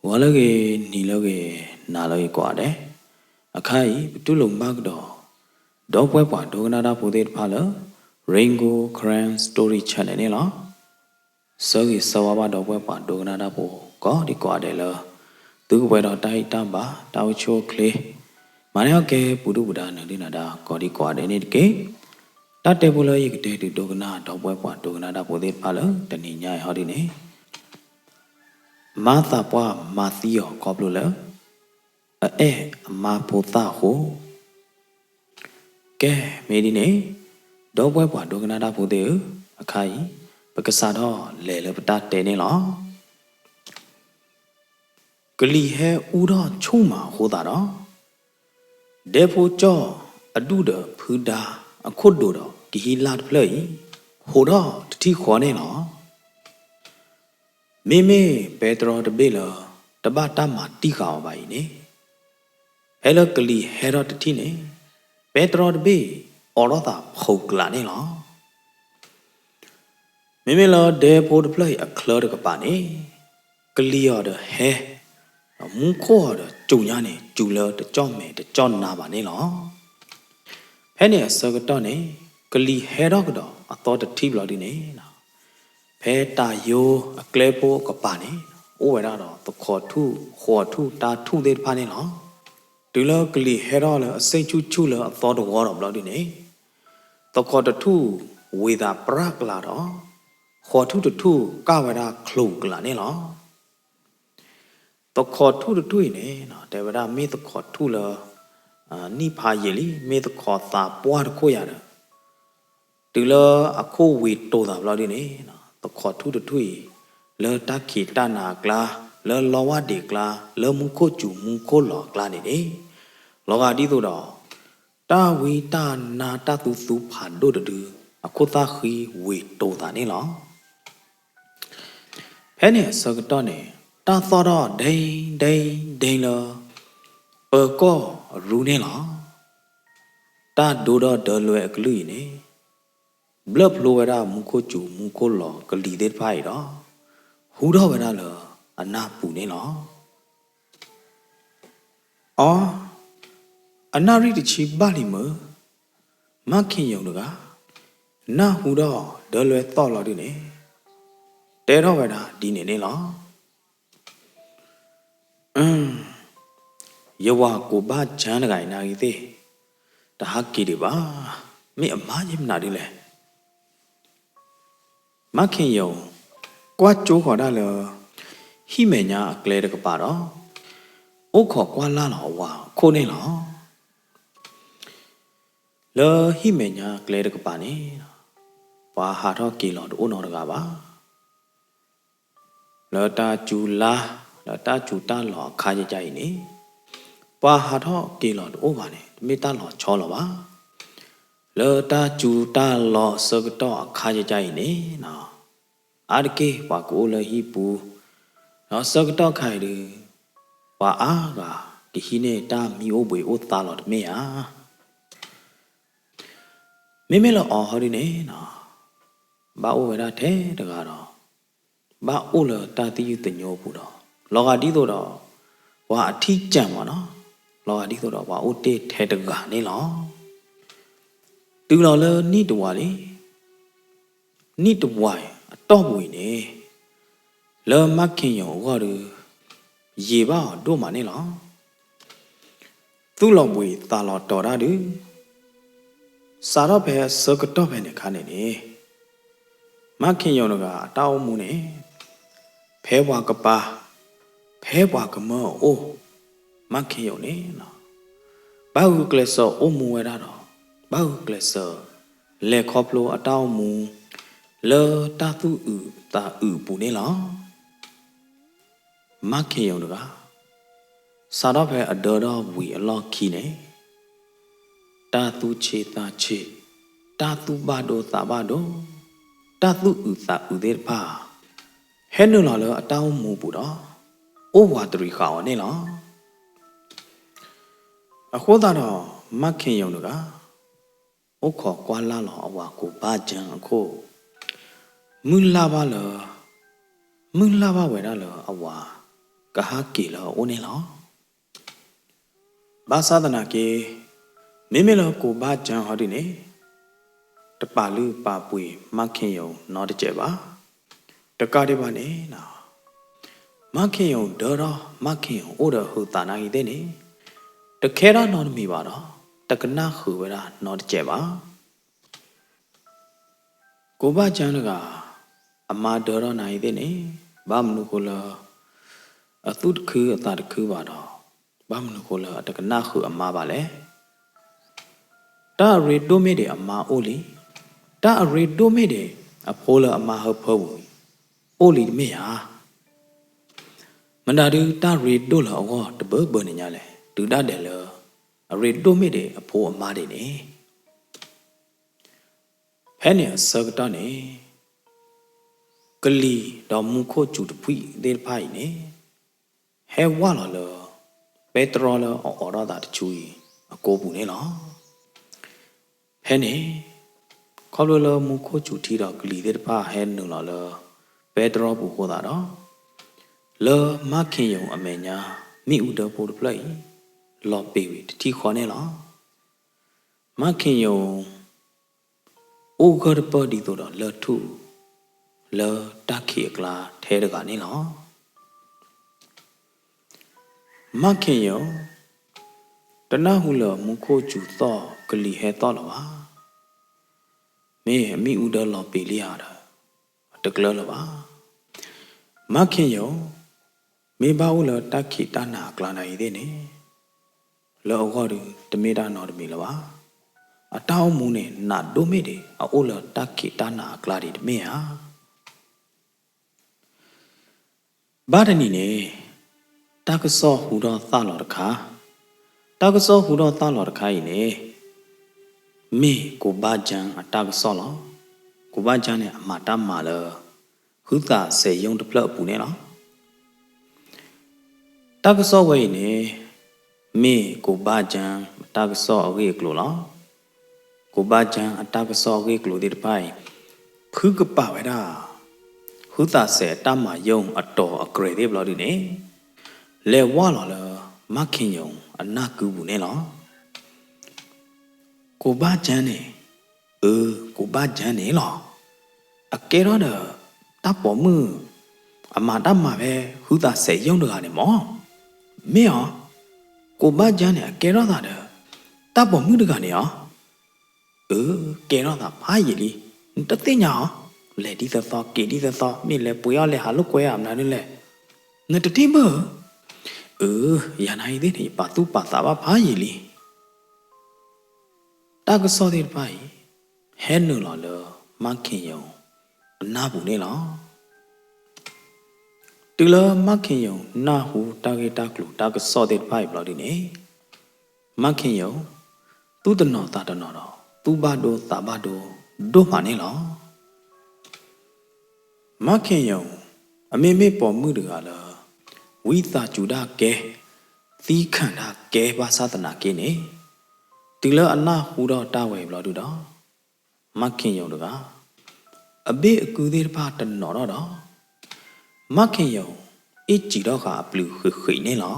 ဂီၤလၢအဂ့ၤ, နံၤလၢအဂ့ၤ, နၤလၢအဂ့ၤကိးဂၤဒဲး, အခါအံၤ ပတူၢ်လိာ်မုာ်ဘၣ်ကဒီး ဒီပုၢ်ဝဲၢ်ပှၤဒိကနၣ်တၢ်ဖိသ့ၣ်တဖၣ်လၢ Rain Gold Karen Story Channel န့ၣ်လီၤ. ဆၢဂ့ၤဆၢဝါဘၣ်ဒီပုၢ်ဝဲၢ်ပှၤဒိကနၣ်တၢ်ဖိကိးဒံကိးဂၤဒဲးလၢ သုကပှဲၤဒီးတၢ်ဟံၣ်တၢ်ဘါ တၢ်အိၣ်ဆူၣ်အိၣ်ချ့, မၤန့ၢ်အီၣ်ကဲပူၤဒုၣ်ပူၤဒါ နၢၤဒုၣ်နၢၤဒါကိးဒံကိးဂၤဒဲးန့ၣ်တက့ၢ်. တၢ်တဲဖိလၢယကတဲဒုးဒိကနၣ် ဒီပုၢ်ဝဲၢ်ပှၤဒိကနၣ်တၢ်ဖိသ့ၣ်တဖၣ်လၢတနံၤညါအံၤဟီဒ်န့ၣ် မါသးပှၢ်မါသံအီၤခီဖျိလၢ အအဲၣ်အမါဖိသၣ်အဃိ. ကဲ, မ့ၢ်ဒ်န့ၣ်, ဒီပုၢ်ဝဲၢ်ပှၤဒိကနၣ်တၢ်ဖိသ့ၣ်ဧၢ, အခါအံၤ ပကစးထီၣ်လဲၤလၢပတၢ်တဲန့ၣ်လီၤ. ကလံၤဟဲအူထီၣ်ဆူၣ်မးအဃိသတးဒီး, ဒဲဖိကၠီၣ်အဒူၣ်ဒီးဖုဒါအခိၣ်ဒိၣ်ဒီးကဟံးလၢ်တဖျၢၣ်အံၤ ဟိးထီၣ်တထံၣ်ဃီန့ၣ်လီၤ. မ့မ့ၢ်ပဲတြီတဘ့ၣ်လၢ တဘၣ်တၢ်မၤတံၢ်ဃာ်အီၤဘၣ်အံၤန့ၣ်, ဖဲလၢကလံၤဟဲထီၣ်တထံၣ်န့ၣ်, ပဲတြီတဘ့ၣ်အိးထီၣ်သးဖီကျးန့ၣ်လီၤ. မ့မ့ၢ်လၢဒဲဖိတဖျၢၣ်အံၤအချၢတကပၤန့ၣ်, ကလံၤအီၤဒီးဟဲ, ဒီးမူခိၣ်အီၤဒီးစူၤညါန့ၣ် စူၤလၢတကၠီၣ်မဲာ်တကၠီၣ်နါဘၣ်န့ၣ်လီၤ. ဖဲန့ၣ်အဆၢကတီၢ်န့ၣ်, ကလံၤဟဲထီၣ်ကဒီးအသီတထံၣ်ဘျီဒ်န့ၣ်, ဖဲတၢ်ယိအကျဲဖိအကပၤန့ၣ်, အိၣ်ဝဲဒၣ်ဒီးသခီထူၣ်, ဃီထူၣ်, တၢ်ထူၣ်သ့ၣ်တဖၣ်န့ၣ်လီၤ. တုၤလၢကလံၤဟဲထီၣ်လၢအဆ့ၣ်ဆူၣ်ဆူၣ်လၢအသီတဝီဒီးဘျီဒ်န့ၣ်, သခီတထူၣ်ဝ့ၤသးပြၢ်ကျးဒီး, ဃီထူၣ်တထူၣ်ကၣ်ဝဲဒၣ်ချိၣ်ကျးန့ၣ်လီၤ. သခီထူၣ်တထူၣ်အံၤန့ၣ်, တဲဝဲဒၣ်မ့ၢ်သခီထူၣ်လၢ နံၣ်ဖးယံာ်လံ, မ့ၢ်သခီသးပှၢ်တခိၣ်ယၤဒီး, တုၤလၢအခိၣ်ဝ့ၤတိၤသးဘျီဒ်န့ၣ်, သခီထူၣ်တထူၣ်အံၤ လၢတၢ်ခံးတၢ်နၤအကျါ, လၢလီဝၢ်ဒံးအကျါ, လၢမူခိၣ်စူၤမူခိၣ်လီၤအကျါန့ၣ်န့ၣ်, လီၤဂာ်ဒ်သိးဒီး တၢ်ဝံတၢ်နါတၢ်သူသူဖးဒိၣ်တဒု အခိၣ်သၣ်ဃံဝ့ၤတိၤသးန့ၣ်လီၤ. ဖဲန့ၣ်အဆၢကတီၢ်န့ၣ်, တၢ်သီၣ်ထီၣ်ဒ့ဒ့ဒ့လၢ ပၢၤကီၢ်အရူန့ၣ်လီၤ. တၢ်ဒိဒီးဒၢလွဲအကလုၢ်အံၤန့ၣ်, ဘျၢၣ်ဖျိဝဲဒၣ်မူခိၣ်စူၤမူခိၣ်လီၤကလံၤသ့ၣ်တဖၣ်အံၤဒီး, ဟူထီၣ်ဝဲဒၣ်လၢအနၢ်ပူၤန့ၣ်လီၤ. အီ, အနၣ်ရံၣ်တဆံဘၣ်လံမ့ၢ်, မါခ့ၣ်ယုၣ်တဂၤ နၢ်ဟူဒီးဒၢလွဲသီၣ်လီၤဒုန့ၣ်, တဲထီၣ်ဝဲဒၣ်ဒ်န့ၣ်န့ၣ်လီၤ. ယဝၤကိးဘၣ်ကၠၢတဂၤအံၤ နၢ်ဂ့ၤသ့ၣ်, တဟးက့ၤဒံးဘၣ်, မ့ၢ်အမါယမနုၤဒ်လဲၣ်. မါခ့ၣ်ယုၣ် ကွၢ်ကၠိဃီၤဒၣ်လၢ ဟံၣ်မဲာ်ညါအကျဲတကပၤဒီး အိၣ်ခိးကွၢ်လၢ်လီၤအဝၤအခိၣ်န့ၣ်လီၤ. လၢဟံၣ်မဲာ်ညါအကျဲတကပၤန့ၣ် ပှၤဟးထီၣ်က့ၤလီၤတအိၣ်နီတဂၤဘၣ်. လၢတၢ်စူၤလါ, လၢတၢ်စူၤတၢ်လီၤအခါယကါအံၤန့ၣ် ပှၤဟးထီၣ်က့ၤလီၤတအိၣ်ဘၣ်န့ၣ် တမ့ၢ်တၢ်လီၤဆီလီၤဘၣ်. လၢတၢ်စူၤတၢ်လီၤအဆၢကတီၢ်အခါယကါအံၤန့ၣ် အါတက့ၢ်ပှၤကအိၣ်လၢဟံၣ်ပူၤ, ဒီးဆၢကတီၢ်ခါအံၤဒုး ပှၤအါဂၤကဟံးန့ၢ်တၢ်မံအိၣ်ဘှံးအိၣ်သါလီၤတမ့ၢ်ဧါ. မ့မ့ၢ်လၢအီၤဟီဒုန့ၣ် ဘၣ်အိၣ်ဝဲဒၣ်ထဲတဂၤဒီး ဘၣ်အိၣ်လၢတၢ်သယုၢ်သညိအပူၤဒီး လီၤဂာ်ဒ်သိးဒီး ပှၤအထံၣ်ကၢ်မးနီၤ, လီၤဂာ်ဒ်သိးဒီးပှၤအိၣ်တ့ၢ်ထဲတဂၤန့ၣ်လီၤ. တုၤလီၤလၢနံၣ်တဝၤလံ, နံၣ်တဝၤအတီၢ်ပူၤအံၤန့ၣ် လၢမါခ့ၣ်ယုၣ်အဂီၢ်ဒီး ယံာ်ဘၣ်အီၤဒိၣ်မးန့ၣ်လီၤ. သူၣ်လီၤဘှံးသးလီၤတီၤတၢ်ဒုး စးထီၣ်ဖဲအဆၢကတီၢ်ဖဲန့ၣ်အခါန့ၣ်န့ၣ် မါခ့ၣ်ယုၣ်တဂၤအတၢ်အိၣ်မူန့ၣ် ဖဲပှၤကပၤ ဖဲပှၤကမၢအအိၣ်, မါခ့ၣ်ယုၣ်န့ၣ် ဘၣ်ဂုာ်ကျဲးစၢးအိၣ်မူဝဲဒၣ်ဒီး ဘၣ်ဂုာ်ကျဲးစၢး လဲၤခီဖျိအတၢ်အိၣ်မူ လၢတၢ်သူၣ်အုးသးအုးအပူၤန့ၣ်လီၤ. မါခ့ၣ်ယုၣ်တဂၤ စးထီၣ်ဖဲအဒၢထီၣ်ဝံၤအလီၢ်ခံန့ၣ် တၢ်သူၣ်ဆ့သးဆ့, တၢ်သူၣ်ဘၣ်ဒိသးဘၣ်ဒိ, တၢ်သူၣ်အုးသးအုးသ့ၣ်တဖၣ် ဟဲနုာ်လီၤလၢအတၢ်အိၣ်မူပူၤဒီး အိၣ်ဝးတရံးဃာ်အီၤန့ၣ်လီၤ. အဃိသတးဒီး မါခ့ၣ်ယုၣ်တဂၤ အိၣ်ခိးကွၢ်လၢ်လီၤအဝၤကိးဘၣ်ကၠၢအခိၣ်, မုၢ်လၢ်ဘၣ်လၢ, မုၢ်လၢ်ဘၣ်ဝဲဒၣ်လၢအဝၤ ကဟးက့ၤလၢအအိၣ်န့ၣ်လီၤ. ဘၣ်ဆၣ်သနာ်က့ မ့မ့ၢ်လၢကိးဘၣ်ကၠၢဟီဒုန့ၣ် တပာ်လုၢ်ပာ်ပှ့ၤမါခ့ၣ်ယိၤနီတစဲးဘၣ်. တကးဒံးဘၣ်န့ၣ် မါခ့ၣ်ယိၤဒၢထီၣ် မါခ့ၣ်ယိၤအိၣ်ဒီးဟုးသးနၢ်ဂ့ၤသ့ၣ်န့ၣ် တခဲထီၣ်နီတမံၤဘၣ်ဒီး တကနၣ်ဃုာ်ဝဲဒၣ်နီတစဲးဘၣ်. ကိးဘၣ်ကၠၢတဂၤ အမါဒၢထီၣ်နၢ်ဂ့ၤသ့ၣ်န့ၣ် ဘၣ်မနုၤဃိလၢ အသူၣ်တခုအသးတခုဘၣ်ဒီး ဘၣ်မနုၤဃိလၢအတကနၣ်ဃုာ်အမါဘၣ်လဲၣ်. တၢ်အရ့ဒိၣ်မ့ၢ်ဒံးအမါအိၣ်လံ, တၢ်အရ့ဒိၣ်မ့ၢ်ဒံးအဖိလၢအမါဟၢဖၢပူၤ အိၣ်လံတမ့ၢ်ဧါ. မတၤဒုတၢ်ရ့ဒိၣ်လၢအဂီၢ်တဘၢဘၢန့ၣ်ညါလဲၣ်, တုၤဒၣ်ဒဲးလၢ အရ့ဒိၣ်မ့ၢ်ဒံးအဖိအမါဒံးန့ၣ် ဖဲန့ၣ်အဆၢကတီၢ်န့ၣ် ကလံၤဒီးမူခိၣ်စူၤတဖှံၣ်သ့ၣ်တဖၣ်အံၤန့ၣ် ဟဲဝၢ်လီၤလၢ ပဲတြီလၢအအိးထီၣ်သးတဆူအံၤ အကိပူၤန့ၣ်လီၤ. ဖဲန့ၣ် ခီဖျိလၢမူခိၣ်စူၤထံဒီးကလံၤသ့ၣ်တဖၣ်ဟဲနုာ်လီၤလၢ ပဲတြီပူၤအဃိသတးဒီး လၢမါခ့ၣ်ယိၤအမဲာ်ညါ မ့ၣ်အူဒၢဖိတဖျၢၣ်အံၤ လီၤပ့ၤဝံၤတထံၣ်ဃီန့ၣ်လီၤ. မါခ့ၣ်ယိၤ အိၣ်ဂၢၢ်တပၢၢ်ဒ်သိးဒီးလၢၢ်ထူၣ် လၢတၢ်ခံးအကျါထဲတဂၤန့ၣ်လီၤ. မါခ့ၣ်ယိၤ တနၢ်ဟူလၢမူခိၣ်စူၤသီၣ်ကလံၤဟဲသီၣ်လၢၤဘၣ်. မ့ၢ်အမ့ၣ်အူဒၢလီၤပ့ၤလံဧါဒီး တကျၢၤလၢၤဘၣ်. မါခ့ၣ်ယိၤ မ့ၢ်ဘၣ်အိၣ်လၢတၢ်ခံးတၢ်နၤအကျါနၢ်ဂ့ၤသ့ၣ်န့ၣ် လၢအဂီၢ်ဒုတမ့ၢ်တၢ်နီတမံၤလၢၤဘၣ်. အတၢ်အိၣ်မူန့ၣ် နးဒိၣ်မ့ၢ်ဒံး အအိၣ်လၢတၢ်ခံးတၢ်နၤအကျါဒံးတမ့ၢ်ဧါ. ဘၣ်တနံၤန့ၣ် တၢ်ကစီၣ်ဟူထီၣ်သၣ်လီၤတခါ, တၢ်ကစီၣ်ဟူထီၣ်သၣ်လီၤတခါအံၤန့ၣ် မ့ၢ်ကိးဘၣ်ကၠၢအတၢ်ကစီၣ်လီၤ. ကိးဘၣ်ကၠၢန့ၣ် အမၤတၢ်မၤလၢ ဟုသးစဲးယိၣ်တဖျၢၣ်အပူၤန့ၣ်လီၤ. တၢ်ကစီၣ်ဝဲအံၤန့ၣ် မ့ၢ်ကိးဘၣ်ကၠၢအတၢ်ကစီၣ်အဂ့ၢ်အကျိၤလီၤ. ကိးဘၣ်ကၠၢအတၢ်ကစီၣ်အဂ့ၢ်အကျိၤသ့ၣ်တဖၣ်အံၤ ဖုကပာ်ဝဲဒၣ် ဟုသးစဲးအတၢ်မၤယိၣ်အတီၤအကြဲးသ့ၣ်ဘျီဒုန့ၣ် လဲၤဝၢ်လီၤလၢ မါခ့ၣ်ယိၤအနၢ်ကုပူၤန့ၣ်လီၤ. ကိးဘၣ်ကၠၢန့ၣ်, အၢ, ကိးဘၣ်ကၠၢန့ၣ်လီၤ. အကဲထီၣ်ဒီး တၢ်ပိာ်မုၣ် အမၤတၢ်မၤဖဲ ဟုသးစဲးယိၣ်တဂၤန့ၣ်မၢ်. မ့ၢ်အီၤ, ကိးဘၣ်ကၠၢန့ၣ် အကဲထီၣ်သးဒီး တၢ်ပိာ်မုၣ်တဂၤန့ၣ်အီၤ. အၢ, ကဲထီၣ်သးဖးယံာ်လံ. နတသ့ၣ်ညါအီၤ, လဲၤဒ်သိးသိး က့ၤဒ်သိးသိး မ့ၢ်လဲၤပှ့ၤအီၣ်လဲၤဟးလိာ်ကွဲဧါ မနုၤလဲၣ်. နတထံၣ်ဘၣ်ဧါ. အၢ, ယၤနၤအံၤသ့ၣ်န့ၣ် ယပာ်သူၣ်ပာ်သးဘၣ်ဖးယံာ်လံ. တၢ်ကစီၣ်သ့ၣ်တဖၣ်အံၤ ဟဲနုာ်လီၤလၢ မါခ့ၣ်ယိၤအနၢ်ပူၤန့ၣ်လီၤ. တုၤလၢမါခ့ၣ်ယိၤနၢ်ဟူတၢ်ဂ့ၢ်တၢ်ကျိၤတၢ်ကစီၣ်သ့ၣ်တဖၣ်အံၤဘျီဒုန့ၣ်, မါခ့ၣ်ယိၤ သူၣ်တနီၤသးတနီၤဒီး သူၣ်ဘၣ်ဒိသးဘၣ်ဒိဒိၣ်မးန့ၣ်လီၤ. မါခ့ၣ်ယိၤ အမ့မ့ၢ်ပိာ်မုၣ်တဂၤလၢ ဝံသးစူၤဒၣ်ကဲ, သံခၣ်ဒၣ်ကဲဘၣ်ဆၣ်သနာ်က့န့ၣ်, တုၤလၢအနၢ်ဟူထီၣ်တၢ်ဝဲအံၤဘျီဒုဒီး, မါခ့ၣ်ယိၤတဂၤ အဘ့ၣ်အကုသ့ၣ်တဖၣ်တနီၤထီၣ်ဒီး, မါခ့ၣ်ယိၤ အ့ၣ်စံးထီၣ်ဃာ်အပျုၤဃံးဃံးန့ၣ်လီၤ. ကန့ၢ်ဧါ,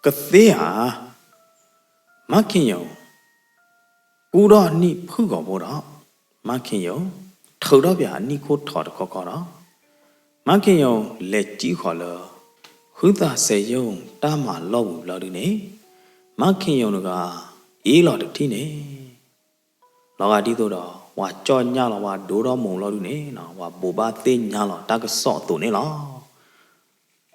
ကသ့ဧါ. မါခ့ၣ်ယိၤ ကူထီၣ်နံၣ်ဖုၣ်ဂီၤဖိဒီး, မါခ့ၣ်ယိၤ ထုးထီၣ်ပၠးအနံၣ်ခိၣ်ထီးတခီခီဒီး, မါခ့ၣ်ယိၤလဲၤစံၣ်ဃီၤလၢ ဟုသးစဲးယိၣ်တၢ်မၤလီၢ်ပူၤဘျီဒုန့ၣ်, မါခ့ၣ်ယိၤတဂၤ အ့ၣ်လီၤတထံၣ်န့ၣ် လီၤဂာ်ဒ်သိးဒီး ပှၤကၠီၣ်ညၣ်လီၤ ပှၤဒိထီၣ်မူးလီၤဒုန့ၣ်, ပှၤဘိးဘၣ်သ့ၣ်ညါလီၤတၢ်ကစီၣ်အသိးန့ၣ်လီၤ.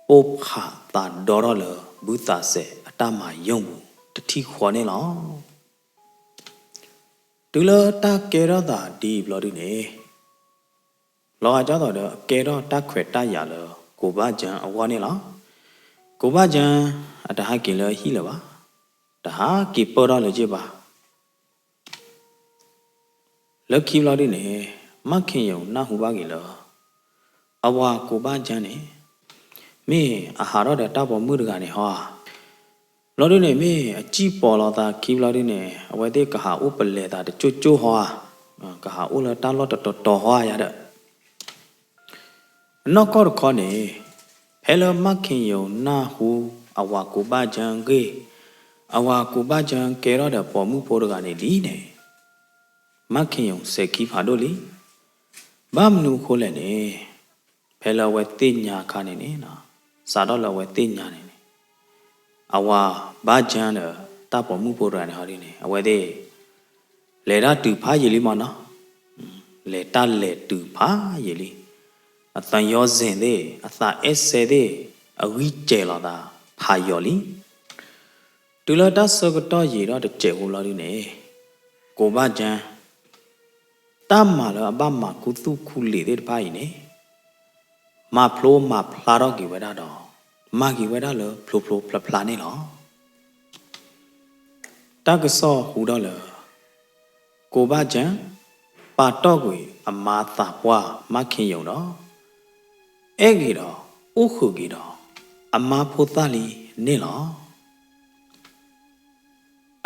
အိၣ်ဖးသးဒီထီၣ်လၢ ဘုသးစဲးအတၢ်မၤယိၣ်ပူၤတထံၣ်ဃီန့ၣ်လီၤ. တုၤလၢတၢ်ကဲထီၣ်သးဒ်အံၤဘျီဒုန့ၣ်, လီၤဂာ်ဒ်သိးဒီးအကဲထီၣ်တၢ်ခွဲးတၢ်ယာ်လၢကိးဘၣ်ကၠၢအဂီၢ်န့ၣ်လီၤ. ကိးဘၣ်ကၠၢ အတဟးက့ၤလၢဟံၣ်လၢၤဘၣ်, တဟးက့ၤပၢၢ်ထီၣ်လၢၤဘၣ်. လၢခံဘျီဒုန့ၣ်, မါခ့ၣ်ယိၤနၢ်ဟူဘၣ်က့ၤလၢ အဝၤကိးဘၣ်ကၠၢန့ၣ် မ့ၢ်အဟးထီၣ်ဒီးတၢ်ပိာ်မုၣ်တဂၤန့ၣ်ဟီဧါ. ဘျီဒုန့ၣ် မ့ၢ်အစံၣ်ပိာ်လီၤသးခံဘျီဒုန့ၣ် အဝဲသ့ၣ်ကဟးအိၣ်ပလဲၤသးတကၠိကၠိဟီဧါ, ကဟးအိၣ်လၢတၢ်လီၢ်တတီၤတီၤဟီဧါယၤဒီး နီၢ်ကီၢ်တခီန့ၣ်, ဖဲလၢမၢ်ခ့ၣ်ယိၤနၢ်ဟူ အဝၤကိးဘၣ်ကၠၢက့ၢ်, အဝၤကိးဘၣ်ကၠၢကဲထီၣ်ဒီးပိာ်မုၣ်ဖိတဂၤန့ၣ်လံန့ၣ်, မၢ်ခ့ၣ်ယိၤစဲးခံဖးဒိၣ်လံ. ဘၣ်မနုၤအဃိလဲၣ်န့ၣ်, ဖဲလၢအဝဲသ့ၣ်ညါအခါန့ၣ်န့ၣ်, စးထီၣ်လၢအဝဲသ့ၣ်ညါန့ၣ်န့ၣ်, အဝၤဘၣ်ကၠၢဒီးတၢ်ပိာ်မုၣ်ဖိတဂၤန့ၣ်ဟီဒ်န့ၣ် အဝဲသ့ၣ် လဲၤတၢ်တုၤဖးယံာ်လံမနီၤ, လဲၤတၢ်လဲၤတုၤဖးယံာ်လံ, အသံယောဇဉ်သ့ၣ် အသးအဲၣ်စဲသ့ၣ် အဂံၢ်စဲၤလီၤသးဖးယံာ်လံ. တုၤလၢတၢ်ဆၢကတီၢ်ယံာ်ထီၣ်တစဲးဖိလီၤဒ်န့ၣ်, ကိးဘၣ်ကၠၢ တၢ်မၤလၢအဘၣ်မၤခူသူၣ်ခူလံာ်သ့ၣ်တဖၣ်အံၤန့ၣ်, မၤဖျိမၤဖျါထီၣ်က့ၤဝဲဒၣ်ဒီး မၤက့ၤဝဲဒၣ်လၢဖျိဖျိဖျါဖျါန့ၣ်လီၤ. တၢ်ကစီၣ်ဟူထီၣ်လၢ ကိးဘၣ်ကၠၢ ပာ်တီၢ်ကွံာ်အမါသးပှၢ်မၢ်ခ့ၣ်ယိၤဒီး အဲၣ်က့ၤဒီး အိၣ်ဃုာ်က့ၤဒီး အမါဖိသၣ်လံန့ၣ်လီၤ.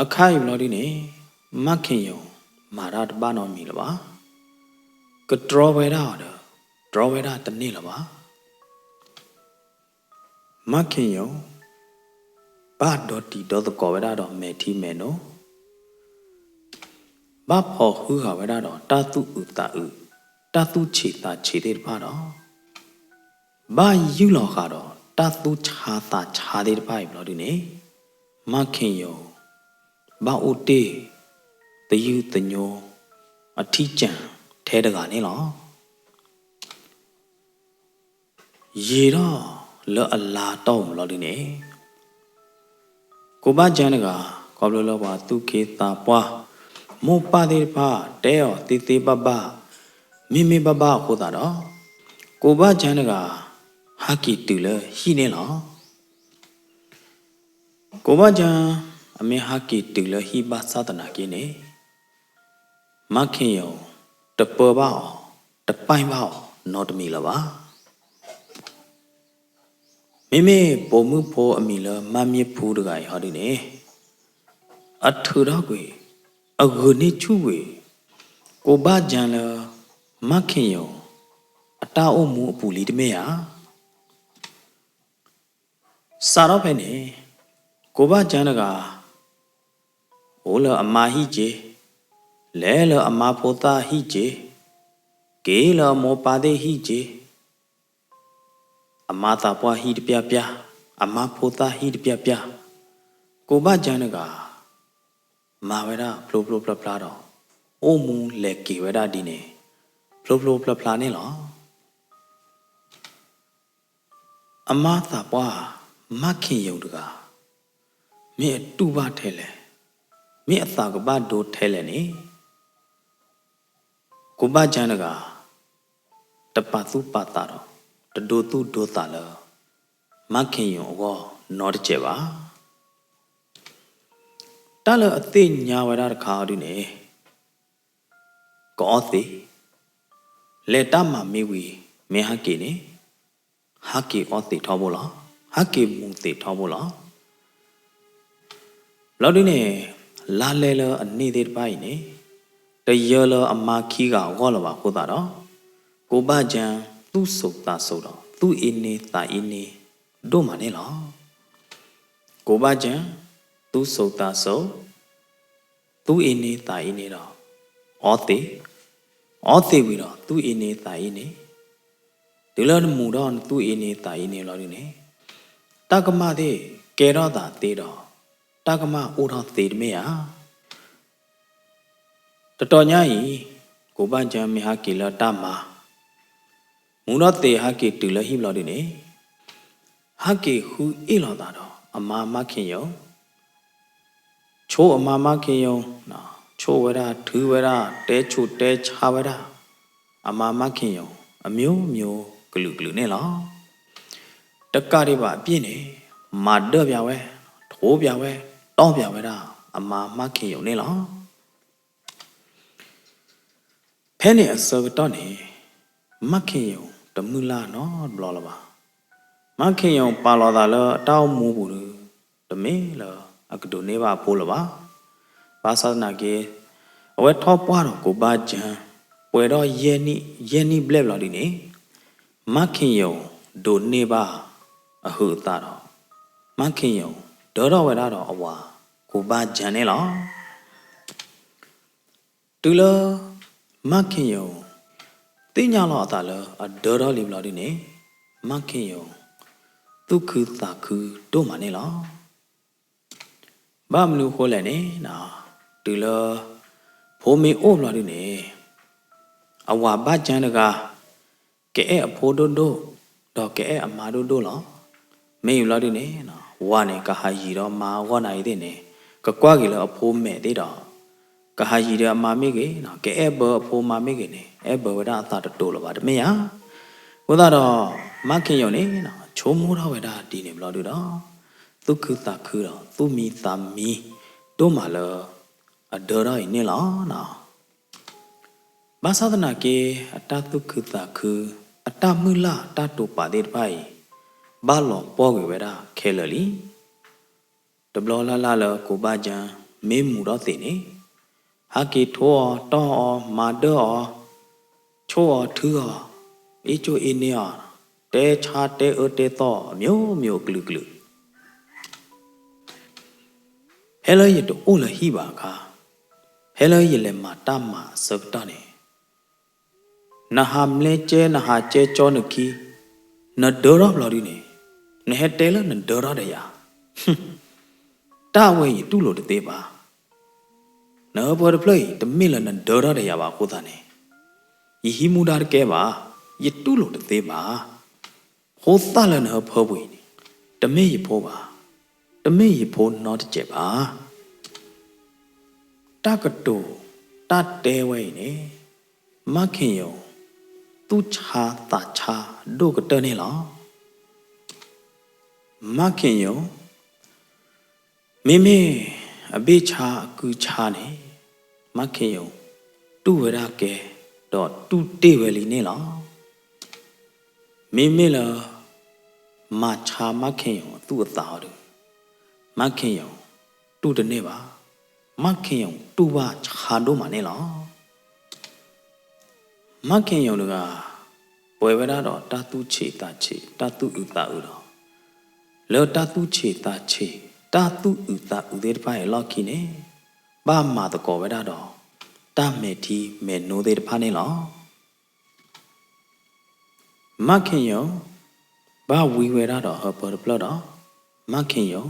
အခါအံၤဘျီဒ်န့ၣ်, မၢ်ခ့ၣ်ယိၤမၤတၢ်တဘၣ်နီတမံၤလၢၤဘၣ်. ကတြီဝဲဒၣ်အီၤဒီး တြီဝဲဒၣ်တန့ၢ်လၢၤဘၣ်. မၢ်ခ့ၣ်ယိၤ ဘၣ်ဒီတံၤဒီသကိးဝဲဒၣ်ဒီးမဲာ်ထံမဲာ်နိ, ဘၣ်ဖီၣ်ဟုဃာ်ဝဲဒၣ်ဒီးတၢ်သူၣ်အုးသးအုး, တၢ်သူၣ်ဆံးသးဆံးသ့ၣ်တဖၣ်ဒီး ဘၣ်ယုၢ်လီၤဃာ်ဒီးတၢ်သူၣ်ဆါသးဆါသ့ၣ်တဖၣ်အံၤဘျီဒ်န့ၣ်, မၢ်ခ့ၣ်ယိၤ ဘၣ်အိၣ်တ့ၢ် သယုၢ်သညိ အထံၣ်ကၢၣ်ထဲတဂၤန့ၣ်လီၤ. ယံာ်ထီၣ်လၢအလါတီၢ်ပူၤလီၤဒ်န့ၣ်, ကိးဘၣ်ကၠၢတဂၤ ခီဖျိလၢပှၤသူၣ်က့သးပှၢ် မိၢ်ပၢ်သ့ၣ်တဖၣ် တဲအီၤသ့သ့ဘၣ်ဘၣ် မ့မ့ၢ်ဘၣ်ဘၣ်အဃိသတးဒီး, ကိးဘၣ်ကၠၢတဂၤ ဟးက့ၤတုၤလၢဟံၣ်န့ၣ်လီၤ. ကိးဘၣ်ကၠၢ အမ့ၢ်ဟးက့ၤတုၤလၢဟံၣ်ဘၣ်ဆၣ်သနာ်က့န့ၣ်, မၢ်ခ့ၣ်ယိၤ တပၢဘၣ်အီၤ တပၢဘၣ်အီၤနီတမံၤလၢၤဘၣ်. မ့မ့ၢ်ပိာ်မုၣ်ဖိအမံၤလၢမၢ်မ့ၢ်ဖူတဂၤအံၤဟီဒ်န့ၣ်, အထုးထီၣ်ကွံာ် အဂုာ်န့ၢ်ဆူၣ်ကွံာ် ကိးဘၣ်ကၠၢလၢ မၢ်ခ့ၣ်ယိၤ အတၢ်အိၣ်မူအပူၤလံတမ့ၢ်ဧါ. စးထီၣ်ဖဲန့ၣ်, ကိးဘၣ်ကၠၢတဂၤ အိၣ်လၢအမါဟံၣ်က့ၤ, လဲၤလၢအမါဖိသၣ်ဟံၣ်က့ၤ, က့ၤလၢအမိၢ်ပၢ်သ့ၣ်ဟံၣ်က့ၤ, အမါသးပှၢ်ဟံၣ်တပျၢ်ပျၢ်, အမါဖိသၣ်ဟံၣ်တပျၢ်ပျၢ်, ကိးဘၣ်ကၠၢတဂၤ မၤဝဲဒၣ်ဖျိဖျိဖျါဖျါဒီး အိၣ်မူလဲၤက့ၤဝဲဒၣ်ဒ်န့ၣ် ဖျိဖျိဖျါဖျါန့ၣ်လီၤ. အမါသးပှၢ် မၢ်ခ့ၣ်ယိၤတဂၤ မ့ၢ်အတူၢ်ဘၣ်ထဲလဲၣ်, မ့ၢ်အသးကဘၣ်ဒိထဲလဲၣ်န့ၣ်, ကိးဘၣ်ကၠၢတဂၤ တပာ်သူၣ်ပာ်သးဒီး တဒိသူၣ်ဒိသးလၢ မၢ်ခ့ၣ်ယိၤအဂီၢ်နီတစဲးဘၣ်. တၢ်လၢအသ့ၣ်ညါဝဲဒၣ်တခါအီၤဒ်န့ၣ်, ကအီသံး, လဲၤတၢ်မၤမ့ၢ်ဝံၤ မ့ၢ်ဟးက့ၤန့ၣ်, ဟးက့ၤအီသံးထီဘိလီၤ, ဟးက့ၤမူၤသံးထီဘိလီၤ. ဘျီဒ်န့ၣ်, လါလဲလၢအန့ၢ်သ့ၣ်တဖၣ်အံၤန့ၣ်, တယၢလၢအမါခံဂၤအဂီၢ်လၢၤဘၣ်အဃိသတးဒီး, ကိးဘၣ်ကၠၢ သူၣ်စိၤသးစိၤဒီး သူၣ်အ့န့သးအ့န့ဒိၣ်မးန့ၣ်လီၤ. ကိးဘၣ်ကၠၢ, သူၣ်စိၤသးစိၤ, သူၣ်အ့န့သးအ့န့ဒီး အီသံး, အီသံးဝံၤဒီး သူၣ်အ့န့သးအ့န့, တုၤလၢနမူၤထီၣ်နသူၣ်အ့န့သးအ့န့လီၤဒ်န့ၣ်, တၢ်ကမၣ်သ့ၣ်ကဲထီၣ်သးသ့ဒီး တၢ်ကမၣ်အိၣ်ထီၣ်သ့တမ့ၢ်ဧါ. တတီၤညါအံၤ, ကိးဘၣ်ကၠၢမ့ၢ်ဟးက့ၤလၢတၢ်မၤ, မူၤထီၣ်သံးဟးက့ၤတုၤလၢဟံၣ်ဘျီဒ်န့ၣ်, ဟးက့ၤဃုအ့ၣ်လိာ်သးဒီး အမါမၢ်ခ့ၣ်ယိၤ, ဆိအမါမၢ်ခ့ၣ်ယိၤ, ဆိဝဲဒၣ် ထုဝဲဒၣ် တဲဆူးတဲဆါဝဲဒၣ် အမါမၢ်ခ့ၣ်ယိၤ အမျိုးမျိုးကလုာ်ကလုာ်န့ၣ်လီၤ. တကးဒံးဘၣ်အပြ့ၣ်န့ၣ်, မၤဒၢၣ်ပၠးဝဲ, ထိးပၠးဝဲ, တီၢ်ပၠးဝဲဒၣ် အမါမၢ်ခ့ၣ်ယိၤန့ၣ်လီၤ. ဖဲန့ၣ်အဆၢကတီၢ်န့ၣ်, မၢ်ခ့ၣ်ယိၤတမုၢ်လၢ်နီတဘျီလၢၤဘၣ်. မၢ်ခ့ၣ်ယိၤပာ်လီၤသးလၢအတၢ်အိၣ်မူပူၤဒီး တမ့ၢ်လၢအကဒိးန့ၢ်ဘၣ်အဖိလၢၤဘၣ်. ဘၣ်ဆၣ်သနာ်က့, အဝဲထီၣ်ပှၢ်ဒီးကိးဘၣ်ကၠၢ, ပှဲၤထီၣ်ယဲၢ်နံၣ်ဘျဲၣ်ဘျီဒ်န့ၣ်, မါခ့ၣ်ယိၣ်ဒိးန့ၢ်ဘၣ်အဟုးအသးဒီး မါခ့ၣ်ယိၣ်ဒၢထီၣ်ဝဲဒၣ်ဒီးအဝၤကိးဘၣ်ကၠၢန့ၣ်လီၤ. တုၤလၢ မါခ့ၣ်ယိၣ် သ့ၣ်ညါလီၤအသးလၢအဒၢထီၣ်လံဘျီဒုန့ၣ် မါခ့ၣ်ယိၣ် သူၣ်ခုသးခုဒိၣ်မးန့ၣ်လီၤ. ဘၣ်မနုၤအဃိလဲၣ်န့ၣ် တုၤလၢ ဖိမ့ၢ်အိၣ်ဘျီဒုန့ၣ် အဝၤဘၣ်ကၠၢတဂၤ ကအဲၣ်အဖိဒိၣ်ဒိၣ် ဒီးကအဲၣ်အမါဒိၣ်ဒိၣ်လီၤ. မ့ၢ်အံၤဘျီဒုန့ၣ် ဝၤန့ၣ် ကဟးယံၤဒီးမါအဂီၢ်နၤအံၤသ့ၣ်န့ၣ် ကကွၢ်က့ၤလၢအဖိမဲာ်သ့ၣ်ဒီး ကဟးယံၤဒီးအမါမ့ၢ်ဂ့ၤ ကအဲၣ်ဘၢအဖိမါမ့ၢ်ဂ့ၤန့ၣ် အဲၣ်ဘၢဝဲဒၣ်အသးတတိၤလၢၤဘၣ်တမ့ၢ်ဧါ. အဃိသတးဒီး မါခ့ၣ်ယိၣ်န့ၣ် ဆိကမိၣ်ထီၣ်ဝဲဒၣ်ဒ်န့ၣ်ဘျီဒုဒီး သူၣ်ခုသးခုဒီး သူၣ်မံသးမံ ဒိၣ်မးလၢ အဒၢထီၣ်အံၤန့ၣ်လီၤ. ဘၣ်ဆၣ်သနာ်က့ အတၢ်သူၣ်ခုသးခု အတၢ်မုၢ်လၢ်တၢ်တိာ်ပာ်သ့ၣ်တဖၣ်အံၤ ဘၣ်လီၤပှီၢ်ကွံာ်ဝဲဒၣ်ခဲလၢာ်လံ. တဘျီလၢ်လၢ်လၢကိးဘၣ်ကၠၢ မ့ၢ်မူၤထီၣ်သ့ၣ်န့ၣ် ဟးက့ၤထိအီၤတီၢ်အီၤ မၤဒၢအီၤ ဆိၣ်အီၤထုအီၤ အ့ၣ်ကၠိအ့ၣ်န့ၢ်အီၤ တဲဆါတဲအၢတဲသီအမျိုးမျိုးအကလုာ်ကလုာ် ဖဲလၢယတအိၣ်လၢဟံၣ်ဘၣ်အခါ ဖဲလၢယလဲၤမၤတၢ်မၤအဆၢကတီၢ်န့ၣ် နဟးမလဲကဲ နဟးကဲကၠီနခံ နဒၢထီၣ်ဘျီဒုန့ၣ် နဟဲတဲလၢနဒၢထီၣ်ဒီးယၤ တၢ်အဝဲယတူၢ်လိာ်တသ့ဘၣ်. နဟၢဖၢတဖျၢၣ်အံၤ တမ့ၢ်လၢနဒၢထီၣ်ဒီးယၤဘၣ်အဃိသတးန့ၣ် ယဟံးမူဒါတကဲဘၣ်, ယတူၢ်လိာ်တသ့ဘၣ်. ဖိသၣ်လၢနဟၢဖၢပူၤအံၤန့ၣ် တမ့ၢ်ယဖိဘၣ်, တမ့ၢ်ယဖိနီတစဲးဘၣ်. တၢ်ကတိၤတၢ်တဲဝဲအံၤန့ၣ် မါခ့ၣ်ယိၣ် သူၣ်ဆါသးဆါဒိၣ်ကတၢၢ်န့ၣ်လီၤ. မါခ့ၣ်ယိၣ် မ့မ့ၢ်အဘ့ၣ်ဆါအကုဆါန့ၣ် မါခ့ၣ်ယိၣ် တူၢ်ဝဲဒၣ်ကဲ ဒီးတူၢ်တ့ၢ်ဝဲလံန့ၣ်လီၤ. မ့မ့ၢ်လၢ မၤဆါမါခ့ၣ်ယိၣ်အသူၣ်အသးအီၤဒီး မါခ့ၣ်ယိၣ် တူၢ်တန့ၢ်ဘၣ်. မါခ့ၣ်ယိၣ်တူၢ်ဘၣ်ဆါဒိၣ်မးန့ၣ်လီၤ. မါခ့ၣ်ယိၣ်တဂၤ ပှဲၤဝဲဒၣ်ဒီးတၢ်သူၣ်ဆံးသးဆံး တၢ်သူၣ်အုးသးအုးဒီး လၢတၢ်သူၣ်ဆံးသးဆံး တၢ်သူၣ်အုးသးအုးသ့ၣ်တဖၣ်အံၤအလီၢ်ခံန့ၣ် ဘၣ်မၤသကိးဝဲဒၣ်ဒီး တၢ်မဲာ်ထံမဲာ်နိသ့ၣ်တဖၣ်န့ၣ်လီၤ. မါခ့ၣ်ယိၣ် ဘၣ်ဝံဝဲဒၣ်ဒီးဟၢဖၢတဖျၢၣ်ဒီး မါခ့ၣ်ယိၣ်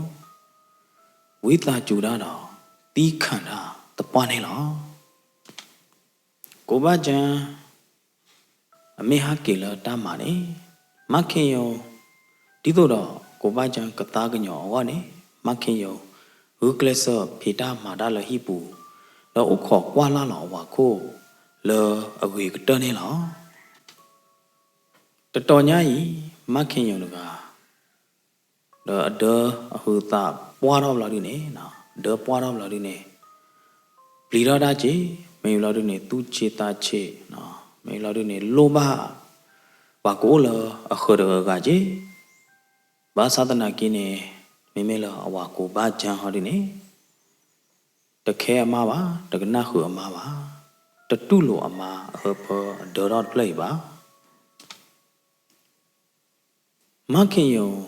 ဝံသးစူၤတၢ်ဒီး သံခၣ်တၢ်သပှၢ်န့ၣ်လီၤ. ကိးဘၣ်ကၠၢ အမ့ၢ်ဟးက့ၤလၢတၢ်မၤန့ၣ် မါခ့ၣ်ယိၣ် ဒ်သိးဒီးကိးဘၣ်ကၠၢကသါကညီၤအဂီၢ်န့ၣ် မါခ့ၣ်ယိၣ် ဂုာ်ကျဲးစၢးဖံးတၢ်မၤတၢ်လၢဟံၣ်ပူၤ ဒီးအိၣ်ခိးကွၢ်လၢ်လီၤအဝၤခိၣ် လၢအဂ့ၤကတၢၢ်န့ၣ်လီၤ. တတီၤညါအံၤ မါခ့ၣ်ယိၣ်တဂၤ ဒီးအဒၢအဟုးသးပှၢ်ထီၣ်ဘျီဒုန့ၣ် ဒၢပှၢ်ထီၣ်ဘျီဒုန့ၣ် ပျံၤထီၣ်တၢ်က့ၤ မ့ၢ်ဘျီဒုန့ၣ် သူၣ်ဆံးသးဆံး မ့ၢ်ဘျီဒုန့ၣ် လိၣ်ဘၣ် ပှၤကအိၣ်လၢအဃၢၤတဂၤဂၤက့ၤ ဘၣ်ဆၣ်သနာ်က့န့ၣ် မ့မ့ၢ်လၢအဝၤကိးဘၣ်ကၠၢဟီဒုန့ၣ် တခဲအမါဘၣ် တကနၣ်ဃုာ်အမါဘၣ် တတူၢ်လိာ်အမါအဟၢဖၢအဒၢထီၣ်တဖျၢၣ်အံၤဘၣ်. မါခ့ၣ်ယိၣ် ဃ့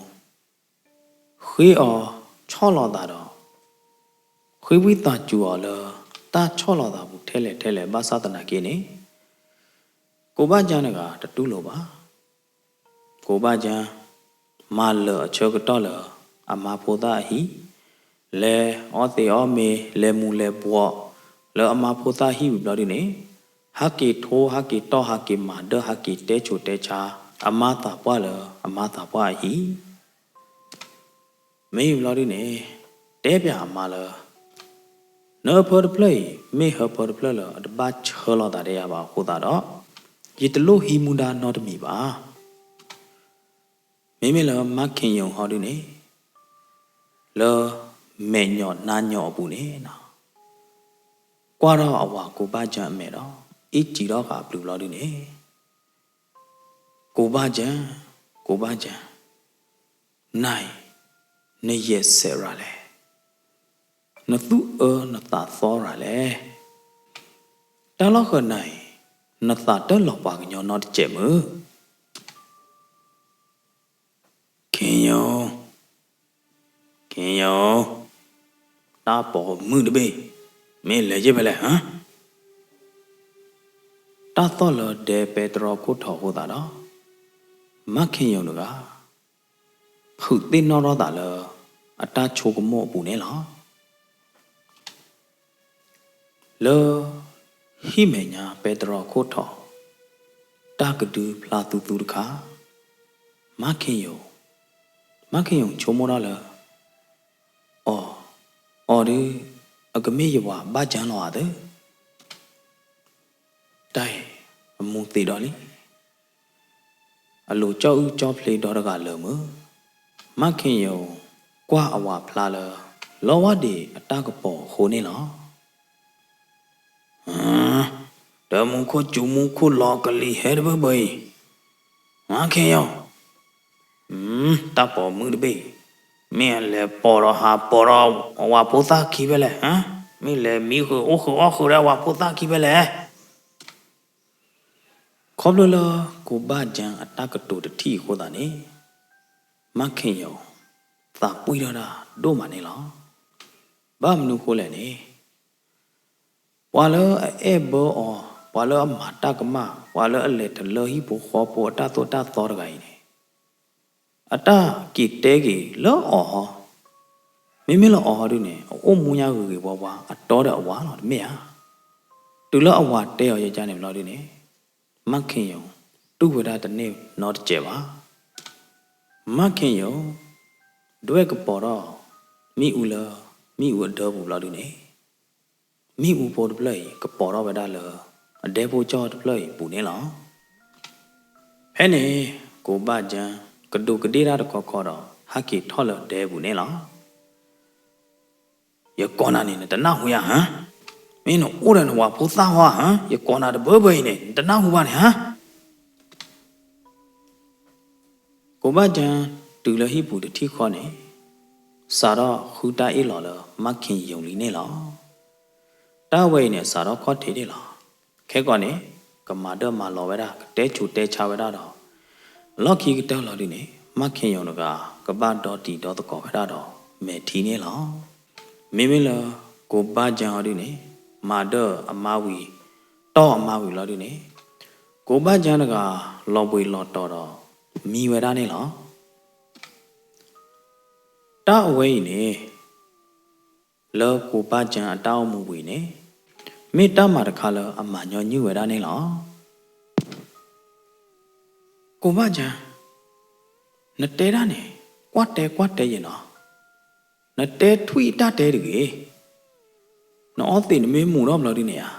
အီၤဆီၣ်လီၤသးဒီး ဃ့ဝံသးစူၤအီၤလၢ တၢ်ဆီၣ်လီၤသးပူၤထဲလဲၣ်ထဲလဲၣ်ဘၣ်ဆၣ်သနာ်က့န့ၣ် ကိးဘၣ်ကၠၢတဂၤတတူၢ်လိာ်ဘၣ်. ကိးဘၣ်ကၠၢ မၤလၢာ်အဆၢကတီၢ်လၢ အမါဖိသၣ်အဟံၣ် လဲၤအီသံးအီမ့ၤ လဲၤမူၤလဲၤဘှီး လၢအမါဖိသၣ်ဟံၣ်ဝံၤဘျီဒုန့ၣ် ဟးက့ၤထိ ဟးက့ၤတီၢ် ဟးက့ၤမၤဒၢ ဟးက့ၤတဲဆူးတဲဆါ အမါသးပှၢ်လၢအမါသးပှၢ်အဟံၣ် မ့ၢ်ဘျီဒုန့ၣ် တဲပၠးအမါလၢ နဟၢဖၢတဖျၢၣ်အံၤ မ့ၢ်ဟၢဖၢတဖျၢၣ်လၢအတဘၣ်ဆၢလီၤသးဒီးယၤဘၣ်အဃိသတးဒီး ယတလိၣ်ဟံးမူဒါနီတမံၤဘၣ်. မ့မ့ၢ်လၢမါခ့ၣ်ယိၣ်ဟီဒုန့ၣ် လၢမဲာ်ညီၣ်နါညီၣ်အပူၤန့ၣ် ကွၢ်ထီၣ်အဝၤကိးဘၣ်ကၠၢအမဲာ်ဒီး အ့ၣ်စံးထီၣ်ဃာ်အပျုၤဘျီဒုန့ၣ် ကိးဘၣ်ကၠၢ, ကိးဘၣ်ကၠၢ, နၤအံၤ နယဲၢ်ဆဲးရၤလဲၣ်, နသူၣ်အၢနသးသီရၤလဲၣ်. တၢ်လီၢ်ဃၢၤနၤအံၤ နသးတၢ်လီၤပှၤကညီနီတစဲးမုၢ် ယိၤ, ခ့ယိၤ, တၢ်ပိာ်မုၣ်တဘ့ၣ်, မ့ၢ်လဲၤယ့ၢ်ဖဲလဲၣ်, တၢ်သီၣ်လၢဒဲပဲတြီခိၣ်ထီၣ်အဃိသတးဒီး, မါခ့ယိၤတဂၤ ဖုးသ့ၣ်နီၣ်ထီၣ်သးလၢ အတၢ်ဆိကမိၣ်အပူၤန့ၣ်လီၤ. လၢ ဟံၣ်မဲာ်ညါပဲတြီခိၣ်ထီၣ် တၢ်ကဒုဖျါသူသူတခါ, မါခ့ယိၤ, မါခ့ယိၤဆိကမိၣ်ထီၣ်လၢ အီၤ, အီၤဒုး အကမ့ၢ်ယဝၤဘၣ်ကၢလီၤဧါသၢ, တၢ်အံၤအမူသ့ဒီးလံ. အလိၤကၠီၣ်အုၣ်ကၠီၣ်ဖျ့ဒီတဂၤလၢာ်မုၢ်, မါခ့ယိၤကွၢ်အဝၤဖျါလၢ လီဝါဒံးအတၢ်ကပီၤအဃိန့ၣ်လီၤ. တၢ်မူခိၣ်စူၤမူခိၣ်လီၤကလံၤဟဲတဘၢဘၢအံၤ, မါခ့ယိၤ, တၢ်ပိာ်မုၣ်တဘ့ၣ်အံၤ, မ့ၢ်အလဲၤပိာ်ဒီးဟးပိာ်ဒီးအဝၤဖိသၣ်ခံဖဲလဲၣ်, မ့ၢ်လဲၤမံဃုာ်အိၣ်ဃုာ်အီၣ်ဃုာ်ဒီးအဝၤဖိသၣ်ခံဖဲလဲၣ်. ခီဖျိလၢကိးဘၣ်ကၠၢအတၢ်ကတိၤတထံၣ်အဃိသတးန့ၣ်, မါခ့ယိၤ သးပှံၢ်ထီၣ်တၢ်ဒိၣ်မးန့ၣ်လီၤ. ဘၣ်မနုၤအဃိလဲၣ်န့ၣ်, ပှၤလၢအအဲၣ်ဘၢအီၤ, ပှၤလၢအမၤတၢ်ကမၣ်, ပှၤလၢအလဲၤတလၢဟံၣ်ဖိဃီဖိအတၢ်သိၣ်တၢ်သီတဂၤအံၤန့ၣ်, အတၢ်က့ၤတဲက့ၤလၢအီၤဟီ, မ့မ့ၢ်လၢအီၤဟီဒုန့ၣ် အအိၣ်မူညါဂ့ၤဂ့ၤဝါဝါ အတီဒီးအဝၤလီၤတမ့ၢ်ဧါ. တုၤလၢအဝၤတဲအီၤယကါန့ၣ်ဘျီဒုန့ၣ်, မါခ့ယိၤ တူၢ်ဝဲဒၣ်တန့ၢ်နီတစဲးဘၣ်. မါခ့ယိၤ ဒွဲၣ်ကပီၤထီၣ် မ့ၣ်အူလၢ မ့ၣ်အူအဒၢပူၤဘျီဒုန့ၣ်, မ့ၣ်အူဖိတဖျၢၣ်အံၤ ကပီၤထီၣ်ဝဲဒၣ်လၢ အဒဲဖိကၠီၣ်တဖျၢၣ်အံၤအပူၤန့ၣ်လီၤ. ဖဲန့ၣ် ကိးဘၣ်ကၠၢ ကဒူးကဒ့ၣ်တၢ်တခီခီဒီး ဟးက့ၤထီၣ်လၢဒဲပူၤန့ၣ်လီၤ. ယကိးနၤန့ၣ် နတနၢ်ဟူယၤဧါ, မ့ၢ်နအိၣ်ဒီးနဝၤဖိသၣ်ဟီဧါ, ယကိးနၤတဘၢဘၢအံၤန့ၣ် နတနၢ်ဟူဘၣ်န့ၣ်ဧါ. ကိးဘၣ်ကၠၢ တုၤလၢဟံၣ်ပူၤတထံၣ်ဃီန့ၣ်, စးထီၣ်ဃုတၢ်အ့ၣ်လိာ်လၢမါခ့ယိၤလံန့ၣ်လီၤ. တၢ်ဝဲအံၤန့ၣ် စးထီၣ်ခီၣ်ထံးန့ၣ်လီၤ. ခဲကီးန့ၣ် ကမၤဒၢၣ်မၤလီၤဝဲဒၣ် ကတဲဆူးတဲဆါဝဲဒၣ်ဒီး လီၢ်ခံကတၢၢ်လီၤဒုန့ၣ် မါခ့ယိၤတဂၤ ကဘၣ်ဒီတံၤဒီသကိးဝဲဒၣ်ဒီး မဲာ်ထံန့ၣ်လီၤ. မ့မ့ၢ်လၢ ကိးဘၣ်ကၠၢအီၤဒုန့ၣ် မၤဒၢၣ်အမါဝံၤ တီၢ်အမါဝံၤလီၤဒုန့ၣ်, ကိးဘၣ်ကၠၢတဂၤ လီၤဘှံးလီၤတီၤဒီး မံဝဲဒၣ်န့ၣ်လီၤ. တၢ်အဝဲအံၤန့ၣ် လၢကိးဘၣ်ကၠၢအတၢ်အိၣ်မူဝံၤန့ၣ်, မ့ၢ်တၢ်မၤတခါလၢအမၤညီနုၢ်ဝဲဒၣ်န့ၣ်လီၤ. ကိးဘၣ်ကၠၢ, နတဲဒၣ်န့ၣ် ကွၢ်တဲကွၢ်တဲယဲၢ်နီၤ, နတဲထွံၣ်တၢ်တဲတဂ့ၤ, နအီသံးနမ့ၢ်မူၤထီၣ်ဘျီဒုန့ၣ်ဧါ,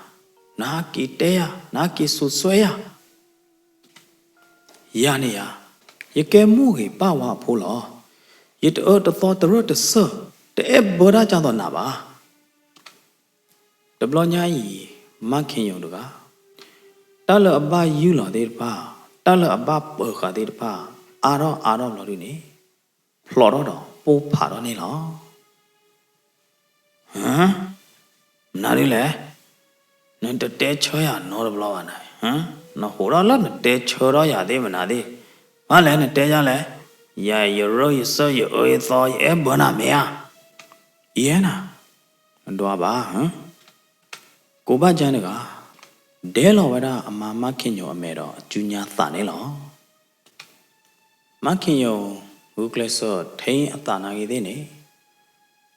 နဟးက့ၤတဲယၤ, နဟးက့ၤစိာ်ဆှၢယၤ ယၤန့ၣ်ယၤ, ယကဲမိၢ်ဂ့ၤပၢ်ဝါအဖိလီၤ. ယတအၢတသီတရၢၢ်တစၢၢ်, တအဲၣ်ဘၢတၢ်ကၢ်သိးနၤဘၣ်. တဘျီညါအံၤ, မါခ့ယိၤတဂၤ, တၢ်လၢအဘၣ်ယုၢ်လီၤသ့ၣ်တဖၣ်, တၢ်လၢအဘၣ်ပၢၤဃာ်သ့ၣ်တဖၣ်, အါထီၣ်အါထီၣ်ဘျီဒုန့ၣ်, ဖျိးထီၣ်ဒီးပိၢ်ဖးထီၣ်န့ၣ်လီၤ. ဟ, မနုၤဒ်လဲၣ်, နတတဲဆၢယၤနီတဘျီဘၣ်နၤ, နဟူးထီၣ်လၢနတဲဆၢထီၣ်ယၤသ့ၣ်မနၤသ့ၣ်, ဘၣ်လဲၣ်နတဲယၤလဲၣ်, ယၤယရၢယစၢၢ်ယအၢယသီ ယအဲၣ်ဘၢနၤမ့ၢ်ဧါ, ယဲနၤ, နဒွးဘၣ်, ကိးဘၣ်ကၠၢတဂၤ, ဒဲလီၤဝဲဒၣ်အမါမါခ့ယိၤအမဲာ်ဒီးအစုညါသးန့ၣ်လီၤ. မါခ့ယိၤ ဂုာ်ကျဲးစၢးထံအသးနာ်ဂ့ၤသ့ၣ်န့ၣ်,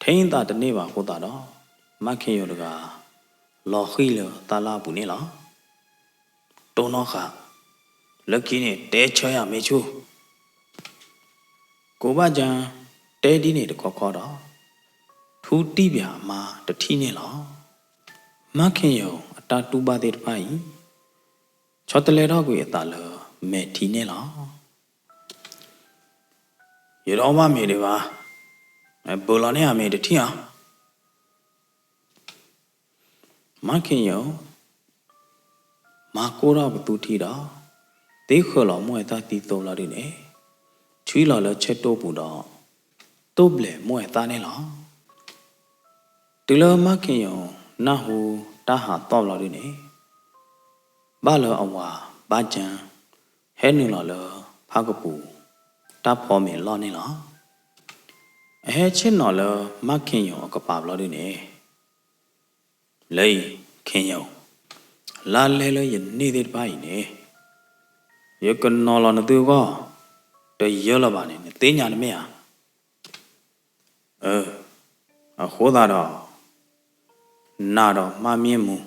ထံအသးတန့ၢ်ဘၣ်အဃိသတးဒီး, မါခ့ယိၤတဂၤ လီၤဃံၤလၢသးလၢအပူၤန့ၣ်လီၤ. တိၢ်နီၣ်ဃာ်, လၢခံန့ၣ်တဲဆၢယၤမ့ၢ်ဆူၣ်, ကိးဘၣ်ကၠၢ တဲဒ်န့ၣ်တခီခီဒီး, ထူတံၢ်ပၠးအမါတထံၣ်န့ၣ်လီၤ. မါခ့ယိၤအတၢ်တူၢ်ဘၣ်သ့ၣ်တဖၣ်အံၤ, ဆီတလဲထီၣ်ကွံာ်အသးလၢမဲာ်ထံန့ၣ်လီၤ. ယတအီၣ်ဘၣ်မ့ၤဒံးဘၣ်, ဘုးလီၤန့ၢ်အမ့ၤတထံၣ်ဧါ. မါခ့ယိၤ မၤကိၢ်ထီၣ်ပသူထံဒီး, သ့ဃၢၤလီၤမိၢ်အဲၣ်သၣ်သံသိဘျီဒုန့ၣ်, ဆွံလီၤလၢဆဲၣ်တိၢ်ပူၤဒီး, တိၢ်ဘျဲးမိၢ်အဲၣ်သၣ်န့ၣ်လီၤ. တုၤလၢမါခ့ယိၤနၢ်ဟူတၢ်ဟးသီၣ်ဘျီဒုန့ၣ်, ဘၣ်လၢအဝၤဘၣ်ကၠၢ ဟဲနုာ်လီၤလၢဖးကပူၤ, တၢ်ဖီမ့ၤအလီၢ်န့ၣ်လီၤ. အဟဲဆ့ၣ်နီၤလၢမါခ့ၣ်ယိၤအကပၤဘျီဒုန့ၣ်, လၢအံၤ ခ့ၣ်ယိၤ, လါလဲလၢယန့ၢ်သ့ၣ်တဖၣ်အံၤန့ၣ်, ယကနီၤလီၤနသုအဂီၢ် တယၢလၢၤဘၣ်န့ၣ် နသ့ၣ်ညါတမ့ၢ်ဧါ. အၢ, အဃိသတးဒီး, နၤဒီးမါမံမူၤ,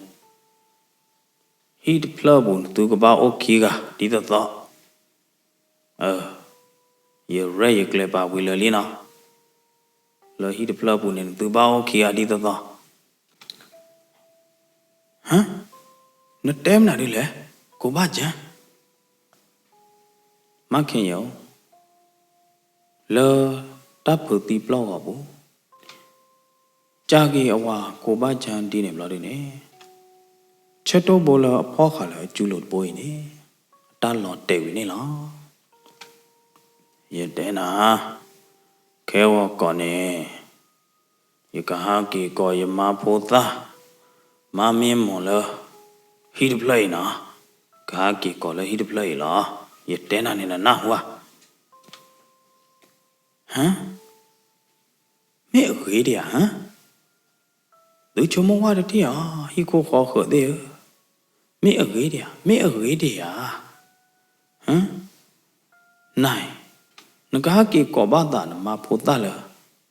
ဟံၣ်တဖျၢၣ်အပူၤ နသုကဘၣ်အိၣ်ခံဂၤဒ်သိးသိး. အၢ, ယရဲၣ်ယကျဲၤပာ်ဝံၤလၢာ်လံနီၤ, လၢဟံၣ်တဖျၢၣ်အပူၤန့ၣ် နသုဘၣ်အိၣ်ခံဂၤဒ်သိးသိး. ဟါ, နတဲမနုၤဒ်လဲၣ်, ကိးဘၣ်ကၢ, မါခ့ၣ်ယိၤ, လၢတၢ်ဖုးသံပျီၢ်ဂီၤပူၤ, ကၢ်က့ၤအဝၤကိးဘၣ်ကၢဒ်န့ၣ်ဘျီဒုန့ၣ်, ဆၢတိၢ်ဘိလၢအဖီၣ်ဃာ်လၢအစုလိၤတဘိအံၤန့ၣ်, အတၢ်လီၤတဲာ်ဝံၤန့ၣ်လီၤ. ယတဲနၤ, ခဲဂီၤကီးန့ၣ်, ယကဟးက့ၤကိးယမါဖိသၣ်, မါမံမူၤလၢ ဟံၣ်တဖျၢၣ်အံၤနီၤ, ကဟးက့ၤကိးလၢဟံၣ်တဖျၢၣ်အံၤလီၤ. ယတဲနၤန့ၣ် နနၢ်ဟူဧါ. ဟါ, မ့ၢ်အဂ့ၤဒံးဧါ, ဟါ, သုဆိကမိၣ်ဝဲတထံၣ်အီၤ, ဟံၣ်ခိၣ်ဃီဃၢၤသ့ၣ်ဧၢ, မ့ၢ်အဂ့ၤဒံးဧါ, မ့ၢ်အဂ့ၤဒံးဧါ. ဟါ, နၤအံၤ, နကဟးက့ၤကိးဘၣ်သးနမါဖိသၣ်လၢ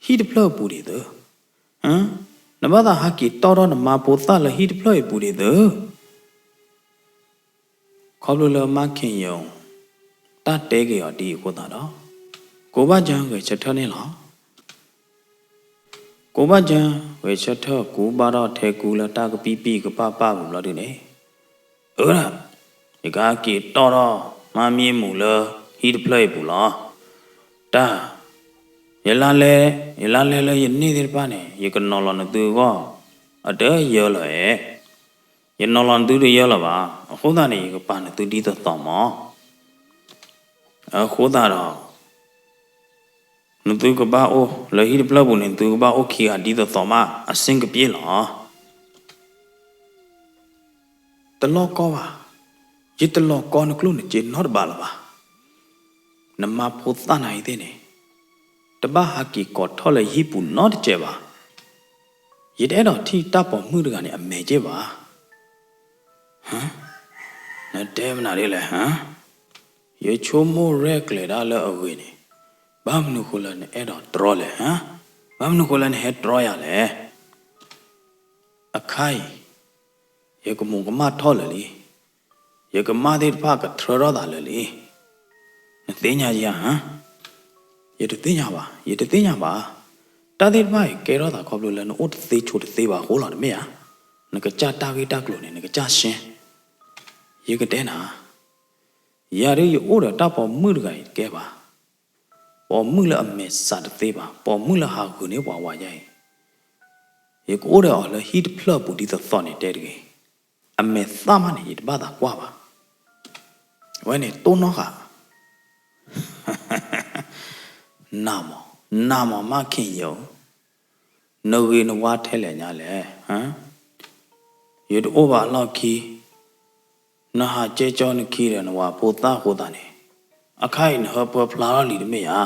ဟံၣ်တဖျၢၣ်အပူၤဒ်သိး, ဟါ, နဘၣ်သးဟးက့ၤတီၢ်ထီၣ်နမါဖိသၣ်လၢဟံၣ်တဖျၢၣ်အံၤပူၤဒ်သိး. ခီဖျိလၢမါခ့ၣ်ယိၤ တၢ်တဲက့ၤအီၤဒ်အံၤအဃိသတးဒီး, ကိးဘၣ်ကၢဂဲၤဆၢထၢၣ်န့ၣ်လီၤ. ကိးဘၣ်ကၢဂဲၤဆၢထၢၣ် ကူဘၣ်ထီၣ်ထဲကူလၢတၢ်ကပံၢ်ပံၢ်ကပၢ်ပၢ်ပူၤဘျီဒုန့ၣ်, အၢ, ယကဟးက့ၤတီၢ်ထီၣ်မါမံမူၤလၢဟံၣ်တဖျၢၣ်အံၤပူၤလီၤ. တၢ်, ယလါလဲ, ယလါလဲလၢယန့ၢ်သ့ၣ်တဖၣ်န့ၣ် ယကနီၤလီၤနသုအဂီၢ် အတယၢလၢၤဧါ. ယနီၤလီၤနသုတယၢလၢၤဘၣ်. အဃိသတးန့ၣ် ယကပာ်နသုဒ်သိးသိးမး. အဃိသတးဒီး, နသုကဘၣ်အိၣ်လၢဟံၣ်တဖျၢၣ်ပူၤန့ၣ် နသုကဘၣ်အိၣ်ခံဂၤဒ်သိးသိးမး အဆင်ကပြေလီၤ. တလီၢ်ကီဘၣ်, ယတလီၤကီနကျိၣ်နစ့နီတဘ့ၣ်လၢၤဘၣ်. နမါဖိသၣ်နၤအံၤသ့ၣ်န့ၣ်, တဘၣ်ဟးက့ၤကိးထီၣ်လၢယဟံၣ်ပူၤနီတစဲးဘၣ်. ယတအဲၣ်ဒိးထံၣ်တၢ်ပိာ်မုၣ်တဂၤန့ၣ်အမဲာ်က့ဘၣ်. ဟါ, နတဲမနုၤဒ်လဲၣ်, ဟါ, ယဆိကမိၣ်ရဲၣ်ကျဲၤဒၣ်လၢအဂ့ၤန့ၣ်, ဘၣ်မနုၤဃိလၢနအဲၣ်ဒိးတြီလဲၣ်, ဟါ, ဘၣ်မနုၤဃိလၢနဟဲတြီယၤလဲၣ်. အခါအံၤ, ယကမူးကမၣ်ထီၣ်လၢာ်လံ. ယကမၢ်သ့ၣ်တဖၣ်ကထြၢထီၣ်သးလၢာ်လံ. နသ့ၣ်ညါဧါ, ယတသ့ၣ်ညါဘၣ်, ယတသ့ၣ်ညါဘၣ်. တၢ်သ့ၣ်တဖၣ်အံၤကဲထီၣ်သးခီဖျိလၢနအိၣ်တသ့ဆိးတသ့ဘၣ်အဃိလီၤတမ့ၢ်ဧါ. နကစၢ်တၢ်ဂ့ၢ်တၢ်ကျိၤန့ၣ် နကစၢ်ရှဲ. ယကတဲနၤ, ယၤဒ်ယအိၣ်ဒီးတၢ်ပိာ်မုၣ်တဂၤအံၤတကဲဘၣ်. ပိာ်မုၣ်လၢအမဲာ်စးတသ့ဘၣ်, ပိာ်မုၣ်လၢဟးဂုာ်န့ၢ်ပှၤဝၤယါအံၤ, ယကအိၣ်ဒီးအီၤလၢဟံၣ်တဖျၢၣ်အပူၤဒ်သိးသိးန့ၣ်တဲတဂ့ၤ. အမဲာ်သၣ်မးန့ၣ် ယတဘၣ်သးကွၢ်ဘၣ်. အဝဲန့ၣ်တိၢ်နီၣ်ဃာ် နၤမး, နၤမးမးခ့ၣ်ယိၤ, နဂ့ၤနဝါထဲလဲၣ်ညါလဲၣ်. ယတအိၣ်ဘၣ်အလီၢ်ခံ, နဟးကဲကၠီနခံဒီးနဝၤဖိသၣ်အဃိသတးန့ၣ်, အခါအံၤနဟၢဖၢဖျါထီၣ်လံတမ့ၢ်ဧါ,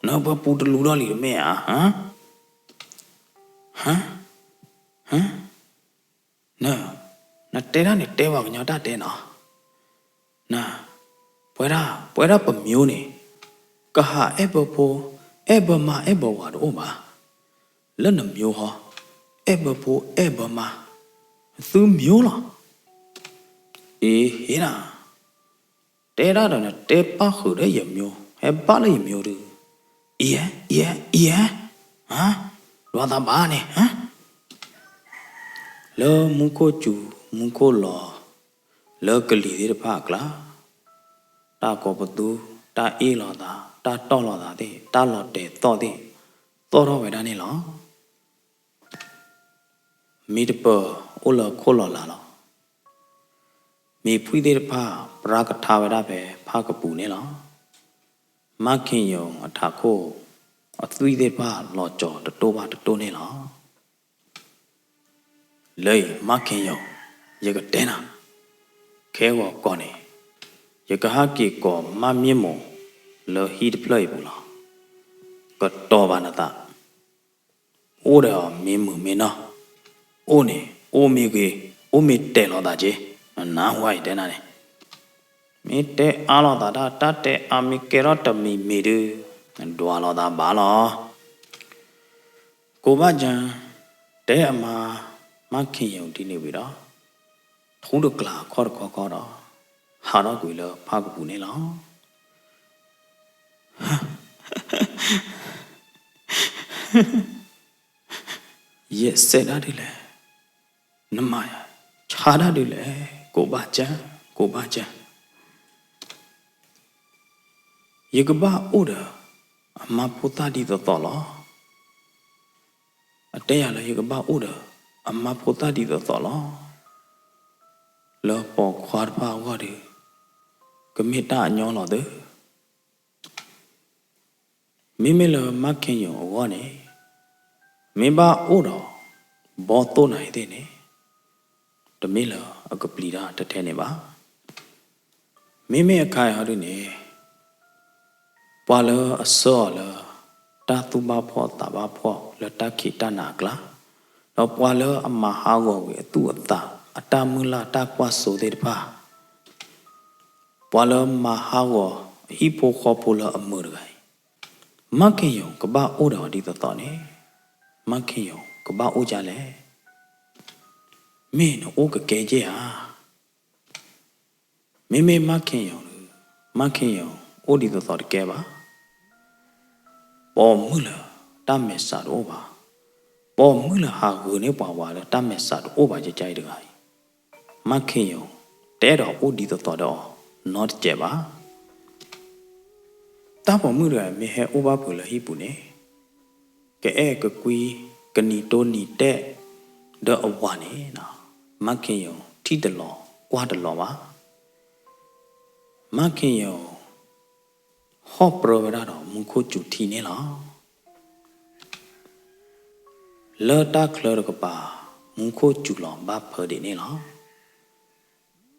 နဟၢဖၢပူတလူထီၣ်လံတမ့ၢ်ဧါ. ဟါ, ဟါ, န, နတဲဒၣ်န့ၣ် တဲပှၤကညီတၢ်တဲနီၤ. န, ပဝဲဒၣ်, ပဝဲဒၣ်ပမျိုးန့ၣ်, ကဟးအဲၣ်ဘၢဖိ, အဲၣ်ဘၢမါ အဲၣ်ဘၢဝၤတအိၣ်ဘၣ်. လၢနမျိုးဟီ, အဲၣ်ဘၢဖိ အဲၣ်ဘၢမါ, သုမျိုးလီၤ. အ့ ဟ့နၤ, တဲဒၣ်ဒီးနတဲပၣ်ဃုာ်ဒီးယမျိုး, ဟဲဘၣ်လၢယမျိုးဒုး, အံၤ, အံၤ, အံၤ, ဟါ, ဒွးသးဘၣ်န့ၣ်, ဟါ. လၢမူခိၣ်စူၤ မူခိၣ်လီၤ, လၢကလံၤသ့ၣ်တဖၣ်အကျါ, တၢ်ကိးပသူ, တၢ်အ့ၣ်လိာ်သး, တၢ်တီၢ်လိာ်သးသ့ၣ်, တၢ်လီၤတဲာ်သီၣ်သ့ၣ်, သီၣ်ထီၣ်ဝဲဒၣ်န့ၣ်လီၤ. မ့ၢ်တပၢၢ်အိၣ်လၢခိၣ်လီၤလးလီၤ. မ့ၢ်ဖှံသ့ၣ်တဖၣ် ပြၢကထါဝဲဒၣ်ဖဲဖၣ်ကပူၤန့ၣ်လီၤ. မါခ့ၣ်ယိၤအထးခိၣ် အသွံၣ်သ့ၣ်တဖၣ်လီၤကၠီၤတတိၢ်ဘၣ်တတိၢ်န့ၣ်လီၤ. လၢအံၤ မါခ့ၣ်ယိၤ, ယကတဲနၤ, ခဲဂီၤကီၢ်န့ၣ်, ယကဟးက့ၤကိးမါမံမူၤ, လၢဟံၣ်တဖျၢၣ်အံၤပူၤလီၤ. ကတီၤဘၣ်နသး, အိၣ်ဒီးမ့ၢ်မုာ်မ့ၢ်နီၢ်, အိၣ်န့ၣ် အိၣ်မ့ၢ်ဂ့ၤ, အိၣ်မ့ၢ်တဲာ်လိာ်သးက့ၤ, နနၢ်ဟူအံၤတဲနၤန့ၣ်, မ့ၢ်တဲအါလိာ်သးတၢ်, တၢ်တဲအါမ့ၢ်ကဲထီၣ်တမံၤမံၤဒုး, ဒွးလိာ်သးဘၣ်လီၤ. ကိးဘၣ်ကၠၢ်, တဲအမါ, မါခ့ၣ်ယုၣ်ဒ်န့ၣ်ဝံၤဒီး, ထူတကျးခီၣ်တခီခီဒီး, ဟးထီၣ်ကွံာ်လၢဖၣ်ကပူၤန့ၣ်လီၤ. ယဲစဲးဒၣ်ဒ်လဲၣ်, နမၤယၤဆါဒၣ်ဒ်လဲၣ်, ကိးဘၣ်ကၠၢ်, ကိးဘၣ်ကၠၢ်. ယကဘၣ်အိၣ်ဒီးအမါဖိသၣ်ဒ်သိးသိးလီၤ. အတဲယၤလၢယကဘၣ်အိၣ်ဒီးအမါဖိသၣ်ဒ်သိးသိးလီၤ. လၢပိာ်ခွါတဖၣ်အဂီၢ်ဒီး, ကမ့ၢ်တၢ်အညီလီၤသၢ. မ့မ့ၢ်လၢမါခ့ၣ်ယုၣ်အဂီၢ်န့ၣ်, မ့ၢ်ဘၣ်အိၣ်ဒီးဘီသိၣ်နၤအံၤသ့ၣ်န့ၣ်, တမ့ၢ်လၢအကပျံၤတၢ်ထဲထဲန့ၣ်ဘၣ်. မ့မ့ၢ်အခါအံၤဟီဒုန့ၣ်, ပှၤလၢအဆှၢအီၤလၢ တၢ်သူၣ်ဘၣ်ဖှီၣ်သးဘၣ်ဖှီၣ်လၢတၢ်ခံးတၢ်နၤအကျါ, ဒီးပှၤလၢအမၤဟးဂီၤကွံာ်အသူၣ်အသး အတၢ်မုၢ်လၢ်တၢ်ကွၢ်စိသ့ၣ်တဖၣ်, ပှၤလၢမၤဟးဂီၤအဟံၣ်ဖိဃီဖိလၢအမုာ်တဂၤအံၤ, မါခ့ၣ်ယုၣ်ကဘၣ်အိၣ်ဒီးအီၤဒ်သိးသိးန့ၣ်, မါခ့ၣ်ယုၣ်ကဘၣ်အိၣ်ဒ်လဲၣ်. မ့ၢ်နအိၣ်ကကဲက့ၢ်ဧါ. မ့မ့ၢ်မါခ့ၣ်ယုၣ်, မါခ့ၣ်ယုၣ်အိၣ်ဒ်သိးသိးတကဲဘၣ်. ပိာ်မုၣ်လၢတၢ်မဲာ်ဆှးတအိၣ်ဘၣ်, ပိာ်မုၣ်လၢဟးဂုာ်န့ၢ်ပှၤဝၤလၢတၢ်မဲာ်ဆှးတအိၣ်ဘၣ်ကကါအံၤတဂၤအံၤ, မါခ့ၣ်ယုၣ်တအဲၣ်ဒိးအိၣ်ဒ်သိးသိးဒီးအီၤနီတစဲးဘၣ်. တၢ်ပိာ်မုၣ်တဂၤမ့ၢ်ဟဲအိၣ်ဘၣ်ဖုးလၢဟံၣ်ပူၤန့ၣ်, ကအဲၣ်ကကွံ ကနံၤတိနံၤတဲာ် ဒီးအဝၤန့ၣ်, မါခ့ၣ်ယုၣ်ထံၣ်တလီၤကွၢ်တလီၤဘၣ်. မါခ့ၣ်ယုၣ် ဟီၣ်ပြၢဝဲဒၣ်ဒီးမူခိၣ်စူၤထံန့ၣ်လီၤ. လၢတၢ်ချၢတကပၤ မူခိၣ်စူၤလီၤဘၣ်ဖၢဒံးန့ၣ်လီၤ.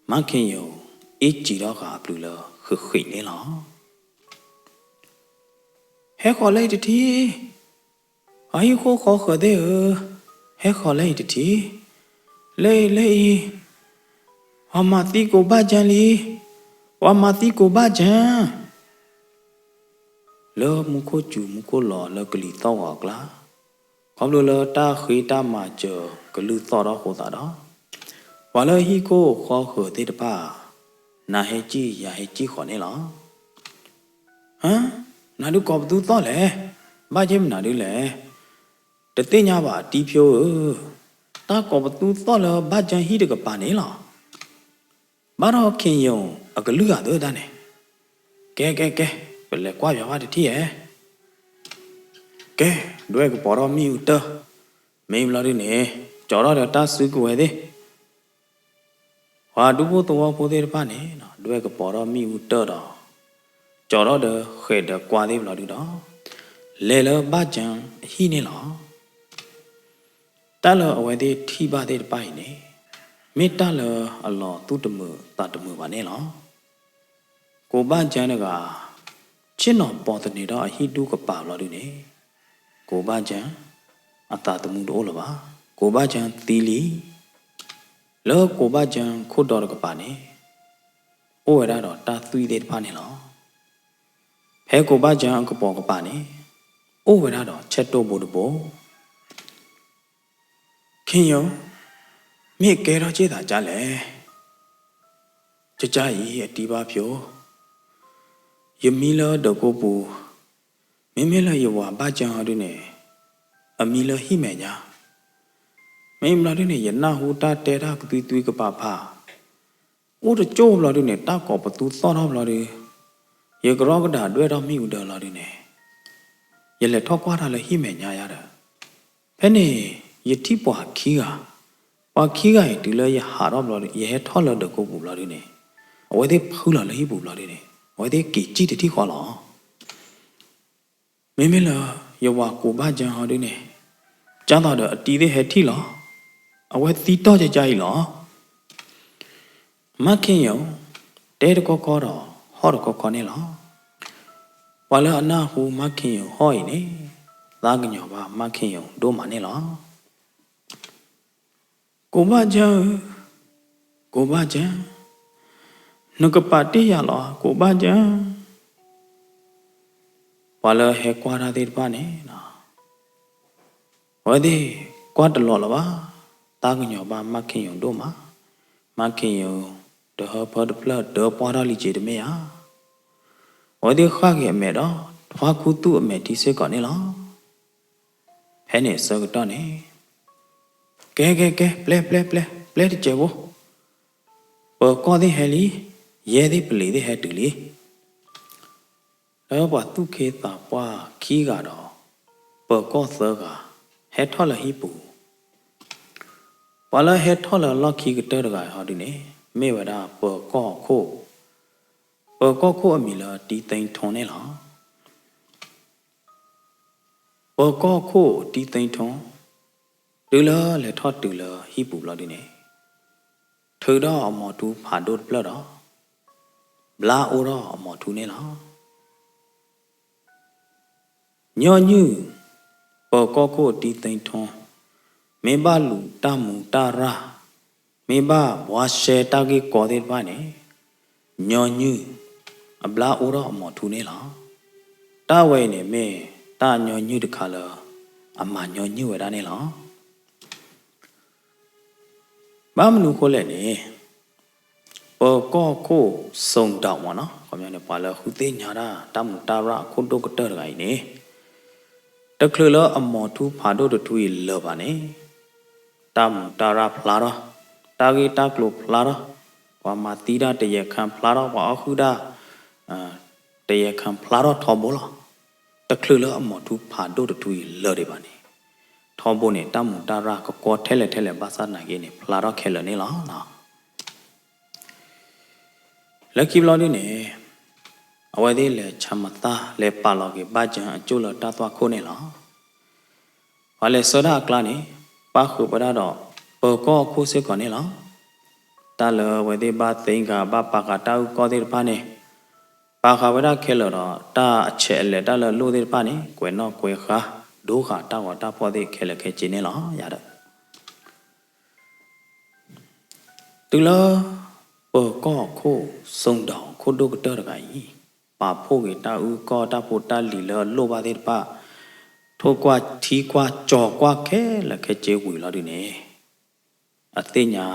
မါခ့ၣ်ယုၣ်အ့ၣ်စံးထီၣ်ဃာ်အပျုၤလၢဃ့ဃ့န့ၣ်လီၤ. ဟဲဃီၤလၢအံၤတထံၣ်, အဟံၣ်ဃိဃီဃၢၤသ့ၣ်ဧၢ, ဟဲဃီၤလၢအံၤတထံၣ်, လၢအံၤလၢအံၤ, ပှၤမၤသံကိးဘၣ်ကၠၢ်လံ, ပှၤမၤသံကိးဘၣ်ကၠၢ် လၢမူခိၣ်စူၤမူခိၣ်လီၤလၢကလံၤသီၣ်ဂီၤအကျါ, ခီဖျိလၢတၢ်ဃ့တၢ်မၤစၢၤကလုၢ်သီၣ်ထီၣ်ဃိသးဒီး, ပှၤလၢဟံၣ်ခိၣ်ဃီဃၢၤသ့ၣ်တဖၣ်, နၤဟဲစံၣ်ယၤဟဲစံၣ်ဃီန့ၣ်လီၤ. နၤဒုးကိးပသူသီၣ်လဲၣ်, ဘၣ်က့မနုၤဒုးလဲၣ်, တသ့ၣ်ညါဘၣ်တံဖျိဧၢ, တၢ်ကိးပသူသီၣ်လၢဘၣ်ကၠၢ်ဟံၣ်တကပၤန့ၣ်လီၤ. ဘၣ်ထီၣ်ခ့ၣ်ယုၣ်အကလုၢ်ဂၤသၢတၢ်န့ၣ်, ကဲကဲကဲ, ပလဲၤကွၢ်ပၠးဘၣ်တထံၣ်ဧဲ. ကဲ, ဒွဲၣ်ကပီၤထီၣ်မ့ၣ်အူတၢၢ်, မ့ၢ်ဘျီဒုန့ၣ်, ကၠီထီၣ်ဒီးတၢ်စုကဝဲၤသ့ၣ် ပှၤဒူဖိသဝီဖိသ့ၣ်တဖၣ်န့ၣ်, ဒွဲၣ်ကပီၤထီၣ်မ့ၣ်အူတၢၢ်ဒီး, ကၠီထီၣ်ဒီးဃဲၤဒီးကွၢ်သ့ၣ်ဘျီဒုဒီး, လဲၤလၢဘၣ်ကၠၢ်အဟံၣ်န့ၣ်လီၤ. တၢ်လၢအဝဲသ့ၣ်ထံၣ်ဘၣ်သ့ၣ်တဖၣ်အံၤန့ၣ်, မ့ၢ်တၢ်လၢအလီၤသူၣ်တမုာ်သးတမုာ်ဘၣ်န့ၣ်လီၤ. ကိးဘၣ်ကၠၢ်တဂၤ, ဆ့ၣ်နီၤပိာ်သန့ၤထီၣ်အဟံၣ်ဒူၣ်ကပၤဘျီဒုန့ၣ်, ကိးဘၣ်ကၠၢ်, အသးသမူတအိၣ်လၢၤဘၣ်, ကိးဘၣ်ကၠၢ်သံလံ. လၢကိးဘၣ်ကၠၢ်ခိၣ်ဒီတကပၤန့ၣ်, အိၣ်ဝဲဒၣ်ဒီးတၢ်သွံၣ်သ့ၣ်တဖၣ်န့ၣ်လီၤ. ဖဲကိးဘၣ်ကၠၢ်အကပိာ်ကပၤန့ၣ်, အိၣ်ဝဲဒၣ်ဒီးဆဲးတိၢ်ဘိတဘိ ခ့ၣ်ယုၣ်, မ့ၢ်ကဲထီၣ်က့ၢ်သးကၢ်လဲၣ်. ကၢ်ကၢ်အံၤအတံဘၣ်ဖျိ, ယမံလၢဒၢးကိပူၤ, မ့မ့ၢ်လၢယဝၤဘၣ်ကၠၢ်ဟီဒုန့ၣ်, အမံလၢဟံၣ်မဲာ်ညါ, မ့ၢ်ဘျီဒုန့ၣ် ယနၢ်ဟူတၢ်တဲတၢ်ကသွံသွံကပၤဖး အိၣ်တကၠိၢ်ဘျီဒုန့ၣ် တၢ်ကိးပသူသီၣ်ထီၣ်ဘျီဒု, ယကရီကဒၣ်ဒွဲၣ်ထီၣ်မ့ၣ်အူဒၢလီၤဒုန့ၣ်, ယလဲၤထီၣ်ကွၢ်တၢ်လၢဟံၣ်မဲာ်ညါယါဒီး, ဖဲန့ၣ် ယထံၣ်ပှၤခံဂၤ, ပှၤခံဂၤအံၤတုၤလၢယဟးထီၣ်ဘျီဒု ယဟဲထီၣ်လၢဒၢးကိပူၤဘျီဒုန့ၣ်, အဝဲသ့ၣ်ဖုလီၤလၢဟံၣ်ပူၤဘျီဒုန့ၣ် အဝဲသ့ၣ်က့ၤစံၣ်တထံၣ်ဃီလီၤ. မ့မ့ၢ်လၢယဝၤကိးဘၣ်ကၠၢ်ဟီဒုန့ၣ်, ကၢ်သီဒီးအတံသ့ၣ်ဟဲထံၣ်လီၤ. အဝဲသံတီၢ်ကၢ်ကၢ်အံၤလီၤ. မါခ့ၣ်ယုၣ်, တဲတခီခီဒီး ဟီၣ်တခီခီန့ၣ်လီၤ. ပှၤလၢအနၢ်ဟူမါခ့ယုၣ်ဟီၣ်အံၤန့ၣ် သးကညီၤဘၣ်မါခ့ယုၣ်ဒိၣ်မးန့ၣ်လီၤ. ကိးဘၣ်ကၢဧၢ, ကိးဘၣ်ကၢ, နကပာ်တ့ၢ်ယၤလီၤ ကိးဘၣ်ကၢ. ပှၤလၢဟဲကွၢ်တၢ်သ့ၣ်တဖၣ်န့ၣ် အဝဲသ့ၣ်ကွၢ်တလီၤလၢၤဘၣ်, သးကညီၤဘၣ်မါခ့ယုၣ်ဒိၣ်မး, မါခ့ယုၣ်တဟၢဖၢတဖျၢၣ် ဒၢပှၢ်ထီၣ်လံာ်စ့တမ့ၢ်ဧါ. အဝဲသ့ၣ်ဃၣ်က့ၤအမဲာ်ဒီး ထွါခူသူၣ်အမဲာ်ထံစ့ၢ်ကီးန့ၣ်လီၤ. ဖဲန့ၣ်အဆၢကတီၢ်န့ၣ် ကဲ ကဲ ကဲ ပျဲ ပျဲ ပျဲ ပျဲတစဲးဖိ, ပၢၤကီၢ်သ့ၣ်ဟဲလံ, ယဲၢ်သ့ၣ်ပလံၤသ့ၣ်ဟဲတုၤလံ. လၢပှၤသူၣ်က့သးပှၢ်ခံဂၤဒီး ပၢၤကီၢ်သၢဂၤ ဟဲထီၣ်လၢဟံၣ်ပူၤ. ပှၤလၢဟဲထီၣ်လၢအလီၢ်ခံကတၢၢ်တဂၤအံၤဟီဒုန့ၣ် မ့ၢ်ဝဲဒၣ်ပၢၤကီၢ်ခိၣ်, ပၢၤကီၢ်ခိၣ်အမံၤလၢတံသ့ထိန့ၣ်လီၤ. ပၢၤကီၢ်ခိၣ်တံသ့ထိ တုၤလၢလဲၤထီၣ်တုၤလၢဟံၣ်ပူၤဘျီဒုန့ၣ် ထုးထီၣ်အမီၤထူဖးဒိၣ်တဖျၢၣ်ဒီး ဘျါအိၣ်ထီၣ်အမီၤထူန့ၣ်လီၤ. ညီနုၢ် ပၢၤကီၢ်ခိၣ်တံသ့ထိ မ့ၢ်ဘၣ်လူၤတၢ်မူးတၢ်ရၢ်, မ့ၢ်ဘၣ်ဘှါရှဲတၢ်ဂ့ၢ်ကီသ့ၣ်တဖၣ်န့ၣ် ညီနုၢ် အဘျါအိၣ်ထီၣ်အမီၤထူန့ၣ်လီၤ. တၢ်ဝဲအံၤန့ၣ်မ့ၢ်တၢ်ညီနုၢ်တခါလၢ အမၤညီနုၢ်ဝဲဒၣ်န့ၣ်လီၤ. ဘၣ်မနုၤဃိလဲၣ်န့ၣ် ပၢၤကီၢ်ခိၣ် စိန်တောင် မ့ၢ်နီၤ, ခီပညီန့ၣ် ပှၤလၢဃုသ့ၣ်ညါတၢ် တၢ်မူးတၢ်ရၢ်အခိၣ်ဒိၣ်ကတၢၢ်တဂၤအံၤန့ၣ် တချုးလၢအမီၤထူဖးဒိၣ်တထူအံၤလၢာ်ဘၣ်န့ၣ် တၢ်မူးတၢ်ရၢ်ဖျါထီၣ်, တၢ်ဂ့ၢ်တၢ်ကျိၤဖျါထီၣ်, ပှၤမၤသံတၢ်တယဲၢ်ခါဖျါထီၣ်, ပှၤအီၣ်ဃုာ်တၢ် တယဲၢ်ခါဖျါထီၣ်ထီဘိလီၤ. တချုးလၢအမီၤထူဖးဒိၣ်တထူအံၤလၢာ်ဒံးဘၣ်န့ၣ် ထီဘိန့ၣ် တၢ်မူးတၢ်ရၢ်ကကီထဲလဲၣ်ထဲလဲၣ်ဘၣ်ဆၣ်သနာ်က့န့ၣ် ဖျါထီၣ်ခဲလၢာ်န့ၣ်လီၤ. လၢခံဘျီဒုန့ၣ် အဝဲသ့ၣ်လဲၤဆါမၤသၣ် လဲၤပာ်လီၤက့ၤဘၣ်ကၠၢအကၠိၣ်လၢတၢ်သွၣ်ခိၣ်န့ၣ်လီၤ. ပှၤလဲၤဆှၢတၢ်အကျါန့ၣ် ပၣ်ဃုာ်ဝဲဒၣ်ဒီး ပၢၤကီၢ်အခိၣ်စ့ၢ်ကီးန့ၣ်လီၤ. တၢ်လၢအဝဲသ့ၣ်ဘၣ်သ့ၣ်ညါ ဘၣ်ပာ်ဃာ်တၢ်အုၣ်ကီၢ်သ့ၣ်တဖၣ်န့ၣ် ပာ်ဃာ်ဝဲဒၣ်ခဲလၢာ်ဒီး တၢ်အဆဲးအလဲၤတၢ်လၢအလိၣ်သ့ၣ်တဖၣ်န့ၣ် ကွဲးနီၣ်ကွဲးဃါ ဒိဃာ်တၢ်ဂီၤတၢ်ဖီၣ်သ့ၣ်ခဲလၢာ်ခဲဆ့န့ၣ်လီၤ. ယၤဒီး တုၤလၢ ပၢၤကီၢ်အခိၣ် စိန်တောင် အခိၣ်ဒိၣ်ကတၢၢ်တဂၤအံၤ ပာ်ဖှိၣ်က့ၤတၢ်အုၣ်ကီၢ်တၢ်ဖိတၢ်လံၤလၢအလိၣ်ဘၣ်သ့ၣ်တဖၣ် ထိၣ်ကွၢ်ထံကွၢ်ကၠီၤကွၢ်ခဲလၢာ်ခဲဆ့ဝံၤလီၤဒုန့ၣ် အသ့ၣ်ညါ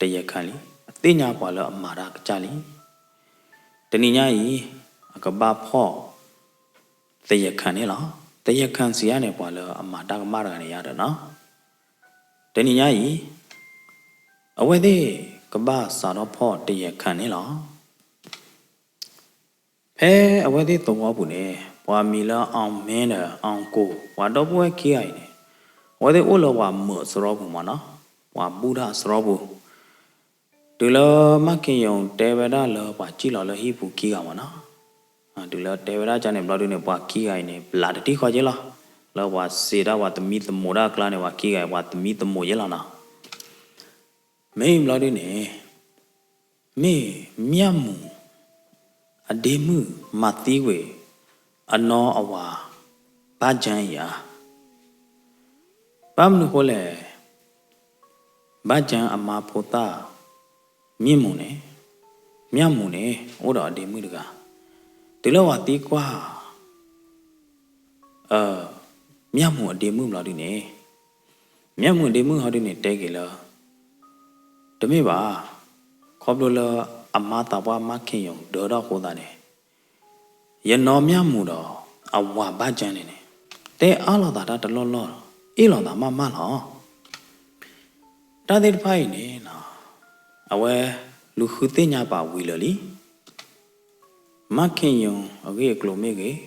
တယဲၢ်ခါလံ, အသ့ၣ်ညါပှၤလၢအမၤတၢ်ကစၢ်လံ. တနံၤညါအံၤ အကဘၣ်ဖီၣ် သယဲၢ်ခၢၣ်န့ၣ်လီၤ. သယဲၢ်ခၢၣ်စံးယါန့ၣ် ပှၤလၢအမၤတၢ်ကမၣ်တဂၤန့ၣ်ယါဒီးနီၤ. တနံၤညါအံၤ အဝဲသ့ၣ်ကဘၣ်စးထီၣ်ဖီၣ်သယဲၢ်ခၢၣ်န့ၣ်လီၤ. ဖဲအဝဲသ့ၣ်သဝီပူၤန့ၣ် ပှၤမံၤလၢ အောင်မင်း ဒီး အောင်ကို ပှၤဒီပုၢ်ဝဲၢ်ခံဂၤအံၤန့ၣ် အဝဲသ့ၣ်အိၣ်လၢပှၤမုာ်အစရီပူၤမ့ၢ်နီၤ, ပှၤဘူၣ်တၢ်အစရီပူၤ တုၤလၢမၢ်ခ့ယုၣ်တဲဝဲဒၣ်လၢပှၤစံၣ်လီၤလၢဟံၣ်ပူၤခံဂၤမ့ၢ်နီၤ, တုၤလၢတဲဝဲဒၣ်ကန့ၣ်ဘျီဒုန့ၣ် ပှၤခံဂၤအံၤန့ၣ် ဘျးတထံၣ်ဃီက့လီၤ. လၢပှၤစံးဒၣ်ပှၤသမံသမိးတၢ်အကျါန့ၣ် ပှၤခံဂၤအံၤ ပှၤသမံသမိးက့လီၤနီၤ. မ့ၢ်ဘျီဒုန့ၣ် မ့ၢ်မၠၣ်မူၤ အဒ့မုၣ်မၤသံကွံာ် အနီၢ်အဝၤ ဘၣ်ကၠၢအံၤဧါ. ဘၣ်မနုၤဃိလဲၣ်, ဘၣ်ကၠၢအမါဖိသၣ် မၠၣ်မူၤန့ၣ်, မၠၣ်မူၤန့ၣ် အိၣ်ဒီးအဒ့မုၣ်တဂၤ, တုၤလၢပှၤသံကွၢ် မၠၣ်မူၤအဒ့မုၣ်ဘျီဒုန့ၣ်, မၠၣ်မူၤအဒ့မုၣ်ဟီဒုန့ၣ် တဲက့ၤလၢ တမ့ၢ်ဘၣ်, ခီဖျိလၢအမါသးပှၢ်မၢ်ခ့ယုၣ်ဒၢထီၣ်အဃိသတးန့ၣ်, ယနီၢ်မၠၣ်မူၤဒီးအဝၤဘၣ်ကၠၢန့ၣ်န့ၣ် တဲအါလိာ်သးတၢ်တလီၢ်လီၢ်, အ့ၣ်လိာ်သးမးမးလီၤ. တၢ်သ့ၣ်တဖၣ်အံၤန့ၣ် အဝဲလူၤဃုသ့ၣ်ညါပာ်ဝံၤလၢာ်လံ. မၢ်ခ့ယုၣ်အဂ့ၢ်အကျိၤမ့ၢ်ဂ့ၤ,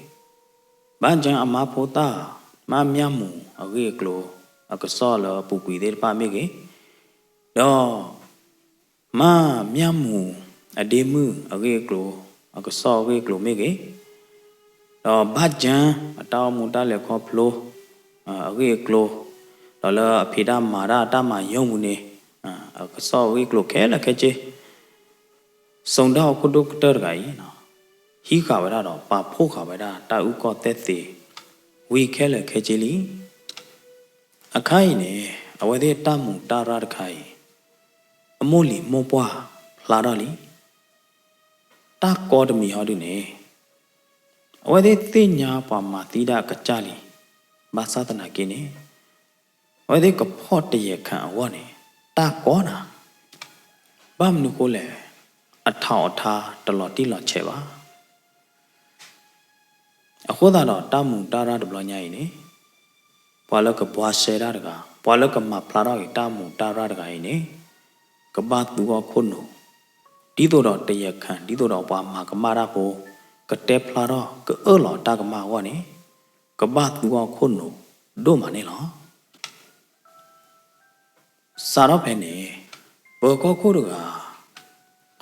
ဘၣ်ကၠၢအမါဖိသၣ် မၢ်မၠၣ်မူၤအဂ့ၢ်အကျိၤ အကစီၣ်လၢအပူၤကွံာ်သ့ၣ်တဖၣ်မ့ၢ်ဂ့ၤ, ဒီး မၢ်မၠၣ်မူၤအဒ့မုၣ်အဂ့ၢ်အကျိၤ အကစီၣ်အဂ့ၢ်အကျိၤမ့ၢ်ဂ့ၤ, ဒီးဘၣ်ကၠၢအတၢ်အိၣ်မူတၢ်လဲၤခီဖျိ အဂ့ၢ်အကျိၤ, ဒီးလၢအဖံးတၢ်မၤတၢ်အတၢ်မၤယိၣ်ပူၤန့ၣ် အကစီၣ်အဂ့ၢ်အကျိၤခဲလၢာ်ခဲဆ့, စိန်တောင်အခိၣ်ဒိၣ်ကတၢၢ်တဂၤအံၤ ဟံးဃာ်ဝဲဒၣ်ဒီးပာ်ဖှိၣ်ဃာ်ဝဲဒၣ်တၢ်အုၣ်ကီၢ်သဲသ့ ဝံၤခဲလၢာ်ခဲဆ့လံ. အခါအံၤန့ၣ် အဝဲသ့ၣ်တၢ်မူးတၢ်ရၢ်တခါအံၤ အမိၢ်လံၤမိၢ်ပှၢ်ဖျါထီၣ်လံ. တၢ်ကီတမံၤဟီဒုန့ၣ် အဝဲသ့ၣ်သ့ၣ်ညါပှၤမၤသံဒၣ်အကစၢ်လံ. ဘၣ်ဆၣ်သနာ်က့န့ၣ် အဝဲသ့ၣ်ကဖီၣ်တယဲၢ်ခၣ်အဂီၢ်န့ၣ် တၢ်ကီနၤ. ဘၣ်မနုၤဃိလဲၣ်, အထးအီၤထါတလီၤတံၢ်လီၤဆဲးဘၣ်. အဃိသတးဒီးတၢ်မူးတၢ်ရၢ်တဘျီညါအံၤန့ၣ် ပှၤလၢကဘှါရှဲဒၣ်တဂၤ, ပှၤလၢကမၤဖျါထီၣ်က့ၤတၢ်မူးတၢ်ရၢ်တဂၤအံၤန့ၣ် ကဘၣ်သူအီၤခိၣ်နူာ် ဒ်သိးဒီးတယဲၢ်ခၣ် ဒ်သိးဒီးပှၤမၤကမၣ်တၢ်ဖိ ကတဲဖျါထီၣ်ကအၢၣ်လီၤတၢ်ကမၣ်အဂီၢ်န့ၣ် ကဘၣ်သူအီၤခိၣ်နူာ်ဒိၣ်မးန့ၣ်လီၤ. စးထီၣ်ဖဲန့ၣ် ပၢၤကီၢ်ခိၣ်တဂၤ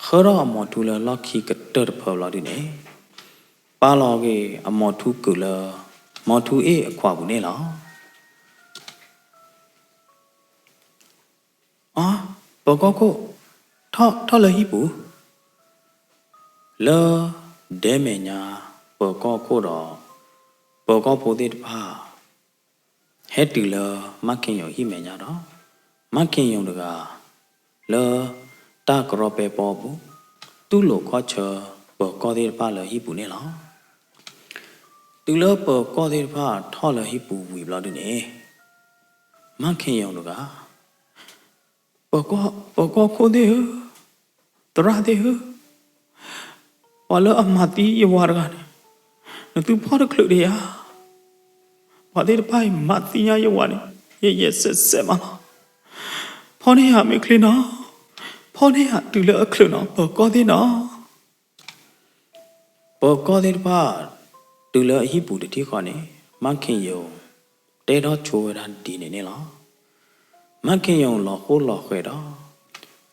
ဆှၢထီၣ်အမိၤထူလၢလီၢ်ခံကတၢၢ်တဖၣ်ဘျီဒုန့ၣ် ပာ်လီၤက့ၤအမိၤထူကုာ်လၢ မိၤထူအ့ၣ်အခွးပူၤန့ၣ်လီၤ. အ ပၢၤကီၢ်ခိၣ်, ထီၣ်, ထီၣ်လၢဟံၣ်ပူၤ. လၢဒဲမဲာ်ညါ ပၢၤကီၢ်ခိၣ်ဒီး ပၢၤကီၢ်ဖိသ့ၣ်တဖၣ် ဟဲတုၤလၢမါခ့ၣ်ယိၤဟံၣ်မဲာ်ညါဒီး မါခ့ၣ်ယိၤတဂၤ လၢတၢ်ကရီပဲပီအပူၤ တူၢ်လိာ်ခီၣ်ဆၢပၢၤကီၢ်သ့ၣ်တဖၣ်လၢဟံၣ်ပူၤန့ၣ်လီၤ. တုၤလၢပၢၤကီၢ်သ့ၣ်တဖၣ်ထီၣ်လၢဟံၣ်ပူၤဝံၤဘျီဒုန့ၣ် မါခ့ၣ်ယိၤတဂၤ ပၢၤကီၢ်, ပၢၤကီၢ်ခိၣ်သ့ၣ်ဧၢ, သရၣ်သ့ၣ်ဧၢ, ပှၤလၢအမၤသံယဝၤတဂၤန့ၣ် နသုဖီၣ်တချုးဒံးဧါ. ပှၤသ့ၣ်တဖၣ်အံၤမၤသံညါယဝၤန့ၣ် ယဲၢ်ယဲၢ်စဲးစဲးမးလီၤ. ဖီၣ်န့ၢ်ယၤမ့ၢ်ချ့နီၤ, ဖီၣ်န့ၢ်ယၤတုၤလၢအချုးနီၤ ပၢၤကီၢ်သ့ၣ်နီၤ. ပၢၤကီၢ်သ့ၣ်တဖၣ် တုၤလၢအဟံၣ်ပူၤတထံၣ်ဃီန့ၣ် မါခ့ၣ်ယိၤ တဲထီၣ်ဆိဝဲဒၣ်ဒ်န့ၣ်န့ၣ်လီၤ. မါခ့ၣ်ယိၤလီၤဃိလီၤဃဲၤဒီး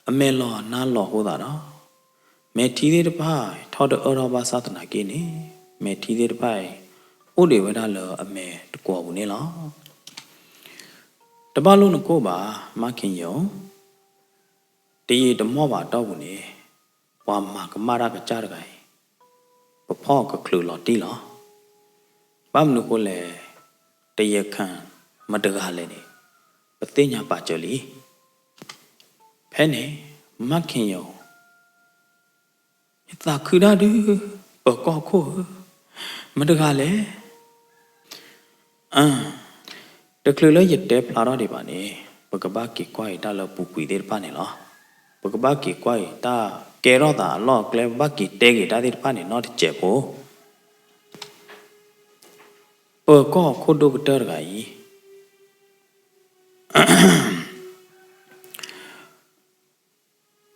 အမဲာ်လီၤနါလီၤအဃိသတးဒီး မဲာ်ထံသ့ၣ်တဖၣ်ထီၣ်တအၢၣ်ထီၣ်ဘၣ်ဆၣ်သနာ်က့န့ၣ် မဲာ်ထံသ့ၣ်တဖၣ်အံၤ အိၣ်ဒံးဝဲဒၣ်လၢအမဲာ်တကွီၢ်ပူၤန့ၣ်လီၤ. တဘၣ်လိၣ်နကိၢ်ဘၣ် မါခ့ၣ်ယိၤ, တယံာ်တမီၢ်ဘၣ်အတီၢ်ပူၤန့ၣ် ပှၤမၤကမၣ်တၢ်ကစၢ်တဂၤအံၤ ပဖီၣ်ကချုးလီၤတံၢ်လီၤ. ဘၣ်မနုၤဃိလဲၣ်, တယဲၢ်ခၣ်မတၤတဂၤလဲၣ်န့ၣ် ပသ့ၣ်ညါပာ်စၢၤလံ. ဖဲန့ၣ် မါခ့ၣ်ယိၤ ယသးခုဒၣ်ဒုး ပၢၤကီၢ်ခိၣ်ဧၢ, မတၤတဂၤလဲၣ်. အၢ, တချုးလၢယတဲဖျါထီၣ်ဒံးဘၣ်န့ၣ် ပကဘၣ်က့ၤကွၢ်အံၤတၢ်လၢပူၤကွံာ်သ့ၣ်တဖၣ်န့ၣ်လီၤ. ပကဘၣ်က့ၤကွၢ်အံၤတၢ်ကဲထီၣ်သးအလီၢ်အကျဲ ပဘၣ်က့ၤတဲက့ၤတၢ်သ့ၣ်တဖၣ်န့ၣ် နီတစဲးဖိ ပၢၤကီၢ်ခိၣ်ဒိၣ်ကတၢၢ်တဂၤအံၤ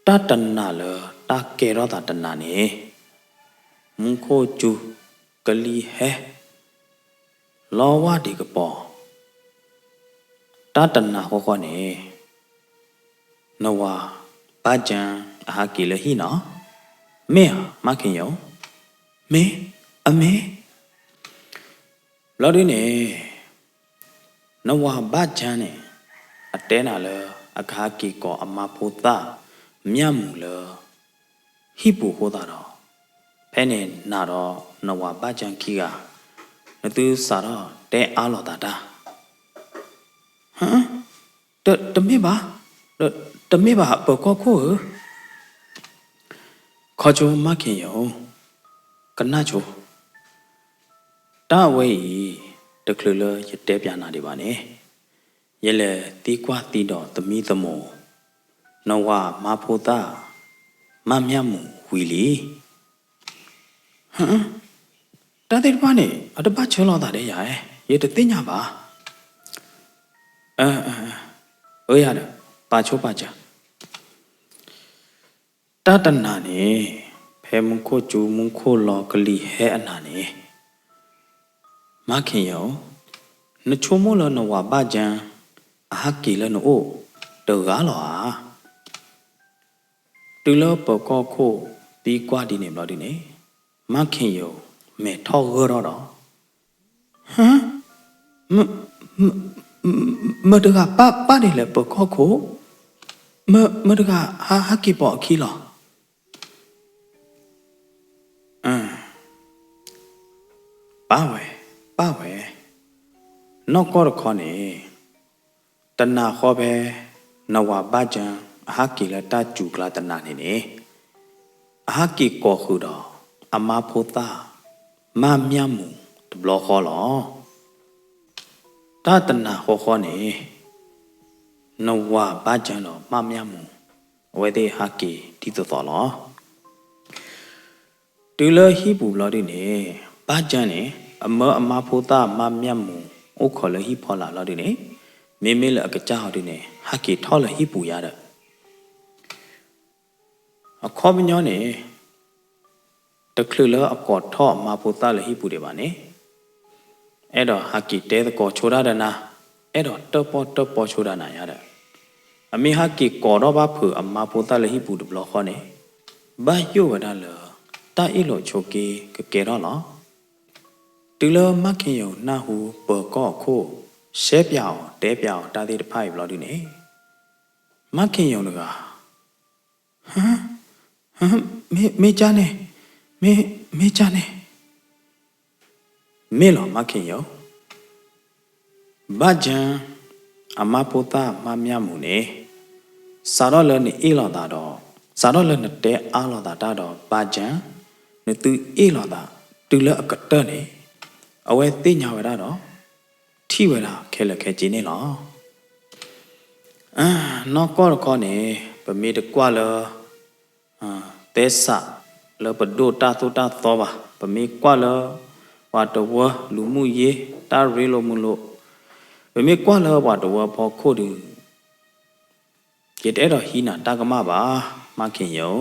တၢ်တနၤလၢတၢ်ကဲထီၣ်သးတနၤန့ၣ် မူခိၣ်စူၤကလံၤဟဲ လီဝၢ်ဒံးကပီၤ တၢ်တနၤဃီဃီန့ၣ် နဝၤဘၣ်ကၠၢအဟးက့ၤလၢဟံၣ်နီၤ, မ့ၢ်ဧါ မါခ့ၣ်ယိၤ, မ့ၢ်, အမ့ၢ် ဘျီဒုန့ၣ် နဝၤဘၣ်ကၠၢန့ၣ် အတဲနၤလၢ အကဟးက့ၤကိးအမါဖိသၣ် မၠၣ်မူၤလၢ ဟံၣ်ပူၤအဃိသတးဒီး ဖဲန့ၣ်နၤဒီးနဝၤဘၣ်ကၠၢခံဂၤ နသုစးထီၣ်တဲအါလိာ်သးတၢ် ဟ, တမ့ၢ်ဘၣ်, တမ့ၢ်ဘၣ် ပၢၤကီၢ်ခိၣ်ဧၢ, ခီဆိမါခ့ၣ်ယိၤ, ကနၣ်ဆိ, တၢ်အဝဲအံၤ တချုးလၢယတဲပၠးနၤဒံးဘၣ်န့ၣ် ယလဲၤသံကွၢ်သံဒီးသမံသမိး နဝၤမါဖိသၣ် မၠၣ်မူၤဝံၤလံ. ဟ, တၢ်သ့ၣ်တဖၣ်န့ၣ် အတဘၣ်ဆၢလိာ်သးဒီးယၤ, ယတသ့ၣ်ညါဘၣ်. အၢ, အၢယၤဒီး ပာ်ဆိပာ်စၢၤ တၢ်တနၤန့ၣ် ဖဲမူခိၣ်စူၤမူခိၣ်လီၤကလံၤဟဲအနၤန့ၣ် မါခ့ၣ်ယိၤ, နဆိကမိၣ်လၢနဝၤဘၣ်ကၠၢ အဟးက့ၤလၢနအိၣ်တဂၤလီၤဧါ. တုၤလၢပၢၤကီၢ်ခိၣ်သံကွၢ်ဒ်န့ၣ်ဘျီဒုန့ၣ် မါခ့ၣ်ယိၤမဲာ်ထီၣ်ဂၢၢ်ထီၣ်ဒီး ဟ, မတၤတဂၤပာ်ပာ်န့ၣ်လဲၣ် ပၢၤကီၢ်ခိၣ်, မတၤတဂၤဟးဟးက့ၤပိာ်အခံလီၤ. အ, ပၢ်ဝဲ, ပၢ်ဝဲ, နီၢ်ကီၢ်တခီန့ၣ် တနၤဃီဖဲ နဝၤဘၣ်ကၠၢ အဟးက့ၤလၢတၢ်စူၤကျါတနၤန့ၣ်န့ၣ် အဟးက့ၤကိးဃုာ်ဒီး အမါဖိသၣ် မၢ်မၠၣ်မူၤတဘျီဃီလီၤ. တၢ်တနၤဃီဃီန့ၣ် နဝၤဘၣ်ကၠၢဒီးမၢ်မၠၣ်မူၤ အဝဲသ့ၣ်ဟးက့ၤဒ်သိးသိးလီၤ. တုၤလၢဟံၣ်ပူၤဘျီဒုန့ၣ် ဘၣ်ကၠၢန့ၣ် အမၢအမါဖိသၣ်မၢ်မၠၣ်မူၤ အိၣ်ခိးလၢဟံၣ်ဖီလာ်လီၤဒုန့ၣ် မ့မ့ၢ်လၢအကစၢ်ဟီဒုန့ၣ် ဟးက့ၤထီၣ်လၢဟံၣ်ပူၤယါဒီး အခီပညီန့ၣ် တချုးလၢအကိးထီၣ်အမါဖိသၣ်လၢဟံၣ်ပူၤဒံးဘၣ်န့ၣ် အဲၣ်ဒိးဟးက့ၤတဲသကိးဆိတၢ်ဒီးနၤ, အဲၣ်ဒိးတၢၣ်ပီၣ်တၢၣ်ပီဆိဒၣ်နၤယါဒီး အမ့ၢ်ဟးက့ၤကိးထီၣ်ဘၣ်ဖုးအမါဖိသၣ်လၢဟံၣ်ပူၤတဘျီဃီန့ၣ် ဘၣ်ယိၣ်ဝဲဒၣ်လၢ တၢ်အ့ၣ်လိာ်ဆိးက့ကကဲထီၣ်လီၤ. တုၤလၢမၢ်ခ့ၣ်ယုၣ်နၢ်ဟူပၢၤကီၢ်အခိၣ် ရှဲပၠးအီၤတဲပၠးအီၤတၢ်သ့ၣ်တဖၣ်အံၤဘျီဒုန့ၣ် မၢ်ခ့ၣ်ယုၣ်တဂၤ မ့ၢ်ကၢ်န့ၣ်, မ့ၢ်ကၢ်န့ၣ်, မ့ၢ်လီၤမၢ်ခ့ၣ်ယုၣ်, ဘၣ်ကၠၢ အမါဖိသၣ်မၢ်မၠၣ်မူၤန့ၣ် စးထီၣ်လၢနအ့ၣ်လိာ်သးဒီး, စးထီၣ်လၢနတဲအါလိာ်သးတၢ်ဒီးဘၣ်ကၠၢ နသုအ့ၣ်လိာ်သး တုၤလၢအကတၢၢ်န့ၣ် အဝဲသ့ၣ်ညါဝဲဒၣ်ဒီး ထံၣ်ဝဲဒၣ်ခဲလၢာ်ခဲဆ့န့ၣ်လီၤ. နီၢ်ကီၢ်တခီန့ၣ် ပမ့ၢ်တကွၢ်လၢ သဲစးလၢပဒိၣ်တၢ်သိၣ်တၢ်သီဘၣ်, ပမ့ၢ်ကွၢ်လၢ ပှၤတဝၢလူၤမူယ့ တၢ်ရ့လိာ်မုာ်လိာ်, ပမ့ၢ်ကွၢ်လၢပှၤတဝၢဖီခိၣ်ဒီး ယတအဲၣ်ဒိးဟံးနၤတၢ်ကမၣ်ဘၣ်, မၢ်ခ့ၣ်ယုၣ်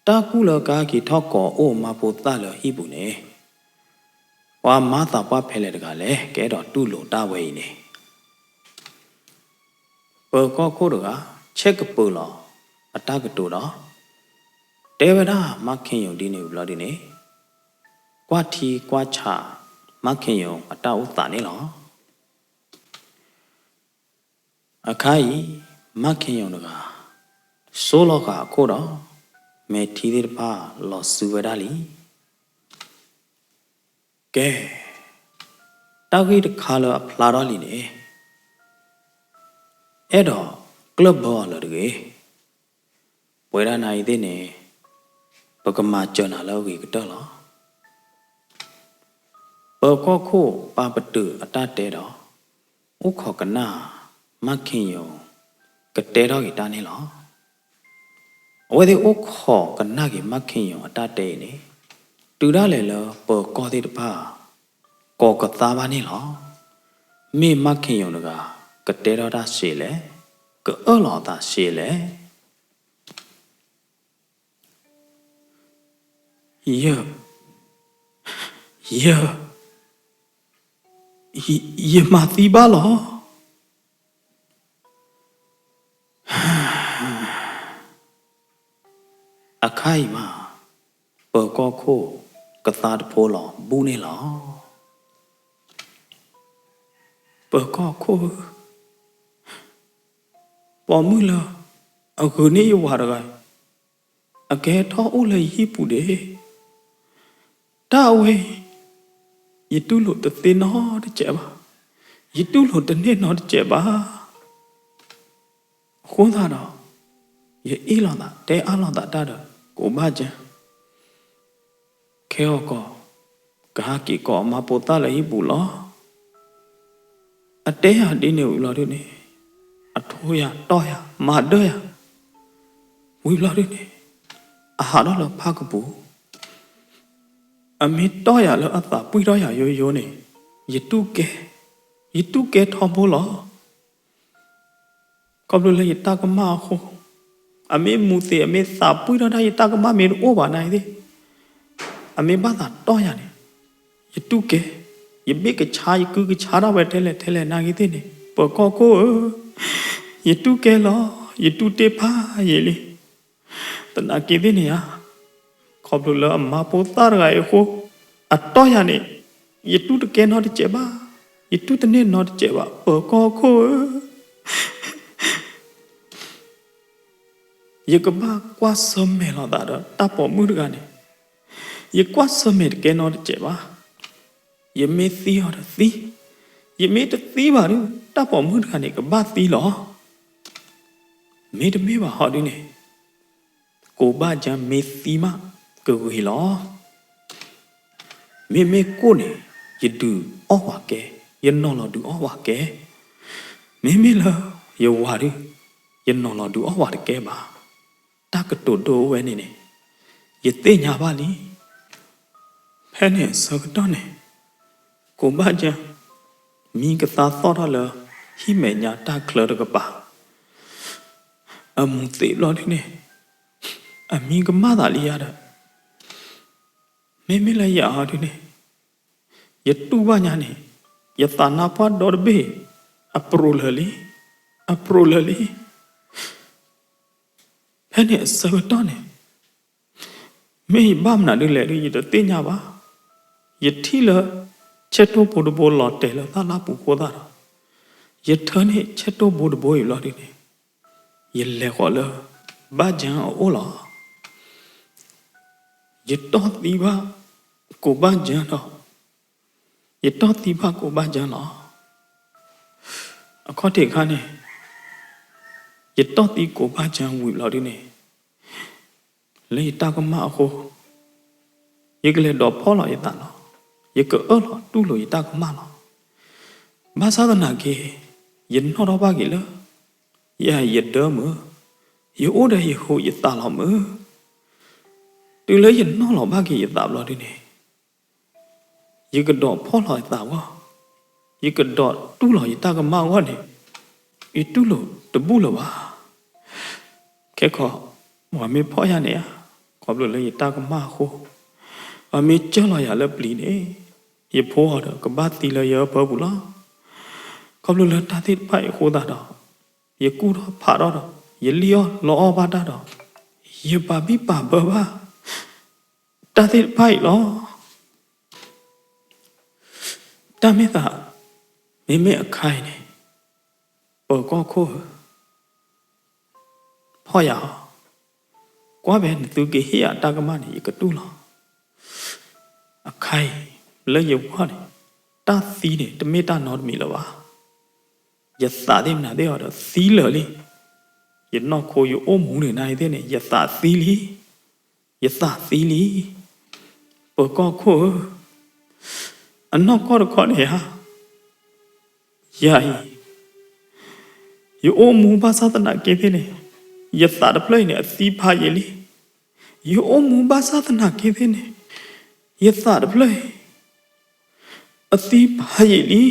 တၢ်ကူၣ်လၢကဟဲက့ၤထီၣ်ကိးအိၣ်မါဖိသၣ်လၢဟံၣ်ပူၤန့ၣ် ပှၤမၤသးပှၢ်ဖဲလဲၣ်တဂၤလဲၣ် ကအဲၣ်ဒိးတူၢ်လိာ်တၢ်ဝဲအံၤန့ၣ် ပၢၤကီၢ်ခိၣ်တဂၤ ဆဲးကပၢၤလီၤအတၢ်ကတိၤဒီး တဲဝဲဒၣ်မၢ်ခ့ၣ်ယုၣ်ဒ်န့ၣ်ဘျီဒ်န့ၣ် ကွၢ်ထံကွၢ်ဆး မၢ်ခ့ၣ်ယုၣ်အတၢ်အိၣ်သးန့ၣ်လီၤ. အခါအံၤ မၢ်ခ့ၣ်ယုၣ်တဂၤ ဆိလီၤဃာ်အခိၣ်ဒီး မဲာ်ထံသ့ၣ်တဖၣ်လီၤစုဝဲဒၣ်လံ. ကဲ, တၢ်ဂ့ၢ်တခါလၢအဖျါထီၣ်လံန့ၣ် အဲၣ်ဒိးကျၢၢ်ဘၢအီၤလၢၤတဂ့ၤ. ပဝဲဒၣ်နၤအံၤသ့ၣ်န့ၣ် ပကမၤစၢၤနၤလၢအဂ့ၤကတၢၢ်လီၤ. ပၢၤကီၢ်ခိၣ်ပာ်ပတုာ်အတၢ်တဲဒီး အိၣ်ခိးကနၣ် မၢ်ခ့ၣ်ယုၣ် ကတဲထီၣ်က့ၤတၢ်န့ၣ်လီၤ. အဝဲသ့ၣ်အိၣ်ခိးကနၣ်က့ၤမၢ်ခ့ၣ်ယုၣ်အတၢ်တဲအံၤန့ၣ် တုၤဒၣ်လဲာ်လၢပၢၤကီၢ်သ့ၣ်တဖၣ် ကိးကသါဘၣ်န့ၣ်လီၤ. မ့ၢ်မၢ်ခ့ၣ်ယုၣ်တဂၤ ကတဲထီၣ်တၢ်စ့လဲၣ်, ကအၢၣ်လီၤအသးစ့လဲၣ်. ယ, ယ, ယမၤသံဘၣ်လီၤ. အခါအံၤမး ပၢၤကီၢ်ခိၣ် ကသါတဖိလီၤဘူၣ်န့ၣ်လီၤ. ပၢၤကီၢ်ခိၣ်ဧၢ, ပိာ်မုၣ်လၢ အဂုာ်န့ၢ်ယဝၤတဂၤအံၤ အကဟဲထီၣ်အိၣ်လၢယဟံၣ်ပူၤဒံး, တၢ်အဝဲအံၤ ယတူၢ်လိာ်တသ့နီတစဲးဘၣ်, ယတူၢ်လိာ်တန့ၢ်နီတစဲးဘၣ်. အဃိသတးဒီး ယအ့ၣ်လိာ်သး တဲအါလိာ်သးတၢ်ဒီး ကိးဘၣ်ကၠၢ ခဲအံၤကီး ကဟးက့ၤကိးအမါဖိသၣ်လၢဟံၣ်ပူၤလီၤ. အတဲယၤဒ်န့ၣ်ဝံၤလီၤဒုန့ၣ် အထိယၤတီၢ်ယၤ မၤဒၢယၤ ဝံၤလီၤဒုန့ၣ် အဟးထီၣ်လၢဖၣ်ကပူၤ အမ့ၢ်တီၢ်ယၤလၢအသးပှံၢ်ထီၣ်ယၤယိယိန့ၣ် ယတူၢ်ကဲ, ယတူၢ်ကဲထီဘိလီၤ. ခီဖျိလၢယတၢ်ကမၣ်အဃိ, အမ့ၢ်မူသ့ အမ့ၢ်သးပှံၢ်ထီၣ်ဒၣ်ယတၢ်ကမၣ်မ့ၢ်တအိၣ်ဘၣ်နၤအံၤသ့ၣ်, အမ့ၢ်ဘၣ်သးတီၢ်ယၤန့ၣ် ယတူၢ်ကဲ, ယဘ့ၣ်ကဆါ ယကုကဆါဒၣ်ဝဲထဲလဲၣ်ထဲလဲၣ်နၤဂ့ၤသ့ၣ်န့ၣ် ပၢၤကီၢ်ခိၣ်ဧၢ, ယတူၢ်ကဲလီၤ. ယတူၢ်တ့ဖးယံာ်လံ. သနာ်က့သ့ၣ်န့ၣ်ဧါ, ခီဖျိလၢအမါဖိသၣ်တဂၤအံၤအဃိ, အတီၢ်ယၤန့ၣ် ယတူၢ်တကဲနီတစဲးဘၣ်, ယတူၢ်တန့ၢ်နီတစဲးဘၣ် ပၢၤကီၢ်ခိၣ်ဧၢ. ယကဘၣ်ကွၢ်ဆၢၣ်မဲာ်လိာ်သးဒီးတၢ်ပိာ်မုၣ်တဂၤန့ၣ်, ယကွၢ်ဆၢၣ်မဲာ်တကဲနီတစဲးဘၣ်. ယမ့ၢ်သံအီၤဒီးသံ, ယမ့ၢ်တသံဘၣ်ဒီး တၢ်ပိာ်မုၣ်တဂၤန့ၣ် ကဘၣ်သံလီၤ. မ့တမ့ၢ်ဘၣ်ဟီဒုန့ၣ် ကိးဘၣ်ကၠၢမ့ၢ်သံမးကဂ့ၤလီၤ. မ့မ့ၢ်ကိၣ်န့ၣ် ယဒုးအီၣ်ဝဲကဲ, ယနီၤလီၤဒုးအီၣ်ဝဲကဲ. မ့မ့ၢ်လၢယဝၤဒီး ယနီၤလီၤဒုးအီၣ်ဝဲတကဲဘၣ်. တၢ်ကတိၤဒိအိၣ်ဝဲန့ၣ်န့ၣ် ယသ့ၣ်ညါဘၣ်လံ. ဖဲန့ၣ်အဆၢကတီၢ်န့ၣ် ကိးဘၣ်ကၠၢ မံကသါသီၣ်ထီၣ်လၢ ဟံၣ်မဲာ်ညါတၢ်ချၢတကပၤ အမူၤသ့ဘျီဒုန့ၣ် အမံကမၣ်သးလံယၤဒီး မ့မ့ၢ်လၢယၤအီၤဒုန့ၣ် ယတူၢ်ဘၣ်ညါန့ၣ် ယသးနါပှၢ်ဒီတဘ့ၣ် အပြိၤလၢာ်လံ, အပြိၤလၢာ်လံ. ဖဲန့ၣ်အဆၢကတီၢ်န့ၣ် မ့ၢ်ယဘၣ်မနုၤဒ်လဲၣ်ဒ်ယတသ့ၣ်ညါဘၣ်. ယထံၣ်လၢ ဆဲးတိၢ်ဘိတဘိလီၤတဲာ်လၢသၣ်လါပူၤအဃိသတးဒီး ယထၢန့ၢ်ဆဲးတိၢ်ဘိတဘိအံၤဘျီဒုန့ၣ် ယလဲၤဃီၤလၢ ဘၣ်ကၠၢအအိၣ်လီၤ. ယတီၢ်သံဘၣ်ကိးဘၣ်ကၠၢဒီး ယတီၢ်သံဘၣ်ကိးဘၣ်ကၠၢလီၤ. အခီၣ်ထံးခါန့ၣ် ယတီၢ်သံကိးဘၣ်ကၠၢဝံၤဘျီဒုန့ၣ် လၢယတၢ်ကမၣ်အဃိ ယကလဲၤဒိးဖီၣ်လီၤယသးလီၤ. ယကအၢၣ်လီၤတူၢ်လိာ်ယတၢ်ကမၣ်လီၤ. ဘၣ်ဆၣ်သနာ်က့ ယနီၣ်ထီၣ်ဘၣ်က့ၤလၢ ယဒၢမုာ်, ယအိၣ်ဒီးယဟူးယသးလီၤမုာ်. တုၤလၢယနီၣ်လီၤဘၣ်က့ၤယသးဘျီဒုန့ၣ် ယကဒိးဖီၣ်လီၤယသးအဂီၢ်, ယကဒိးတူၢ်လီၤယတၢ်ကမၣ်အဂီၢ်န့ၣ် ယတူၢ်လိာ်တဘူၣ်လၢၤဘၣ်. ခဲခီ ပှၤမ့ၢ်ဖီၣ်ယၤန့ၣ်ဧါ, ခီဖျိလၢယတၢ်ကမၣ်အဃိ, ပှၤမ့ၢ်စၢၢ်လီၤယၤလၢပျံၤန့ၣ် ယဖိအီၤဒီးကဘၣ်သံလၢယအၢပၢပူၤလီၤ. ခီဖျိလၢတၢ်သ့ၣ်တဖၣ်အံၤအဃိသတးဒီး ယကူၣ်ထီၣ်ဖးထီၣ်ဒီး ယလံၣ်အီၣ်လီအီၣ်ဘၣ်တၢ်ဒီး ယပာ်ဘံၣ်ပာ်ဘၢဘၣ် တၢ်သ့ၣ်တဖၣ်အံၤလီၤ. တၢ်မ့ၢ်သး မ့မ့ၢ်အခါအံၤန့ၣ် ပၢၤကီၢ်ခိၣ်ဧၢ, ဖီၣ်ယၤအီၤ, ကွၢ်ဖဲနသုကဟ့ၣ်ယၤတၢ်ကမၣ်န့ၣ် ယကတူၢ်လီၤ. အခါအံၤ လၢယဂီၢ်န့ၣ် တၢ်သံန့ၣ် တမ့ၢ်တၢ်နီတမံၤလၢၤဘၣ်. ယသးသ့ၣ်မနုၤသ့ၣ်အီၤဒီးသံလၢာ်လံ. ယနီၢ်ခိယအိၣ်မူန့ၣ်နၤအံၤသ့ၣ်န့ၣ် ယသးသံလံ, ယသးသံလံ. ပၢၤကီၢ်ခိၣ်ဧၢ, အနီၢ်ကီၢ်တခီန့ၣ်ဧါ, ယၤအံၤ ယအိၣ်မူဘၣ်ဆၣ်သနာ်က့သ့ၣ်န့ၣ် ယသးတဖျၢၣ်အံၤန့ၣ် အသံဖးယံာ်လံ. ယအိၣ်မူဘၣ်ဆၣ်သနာ်က့သ့ၣ်န့ၣ် ယသးတဖျၢၣ်အံၤ အသံဖးယံာ်လံ.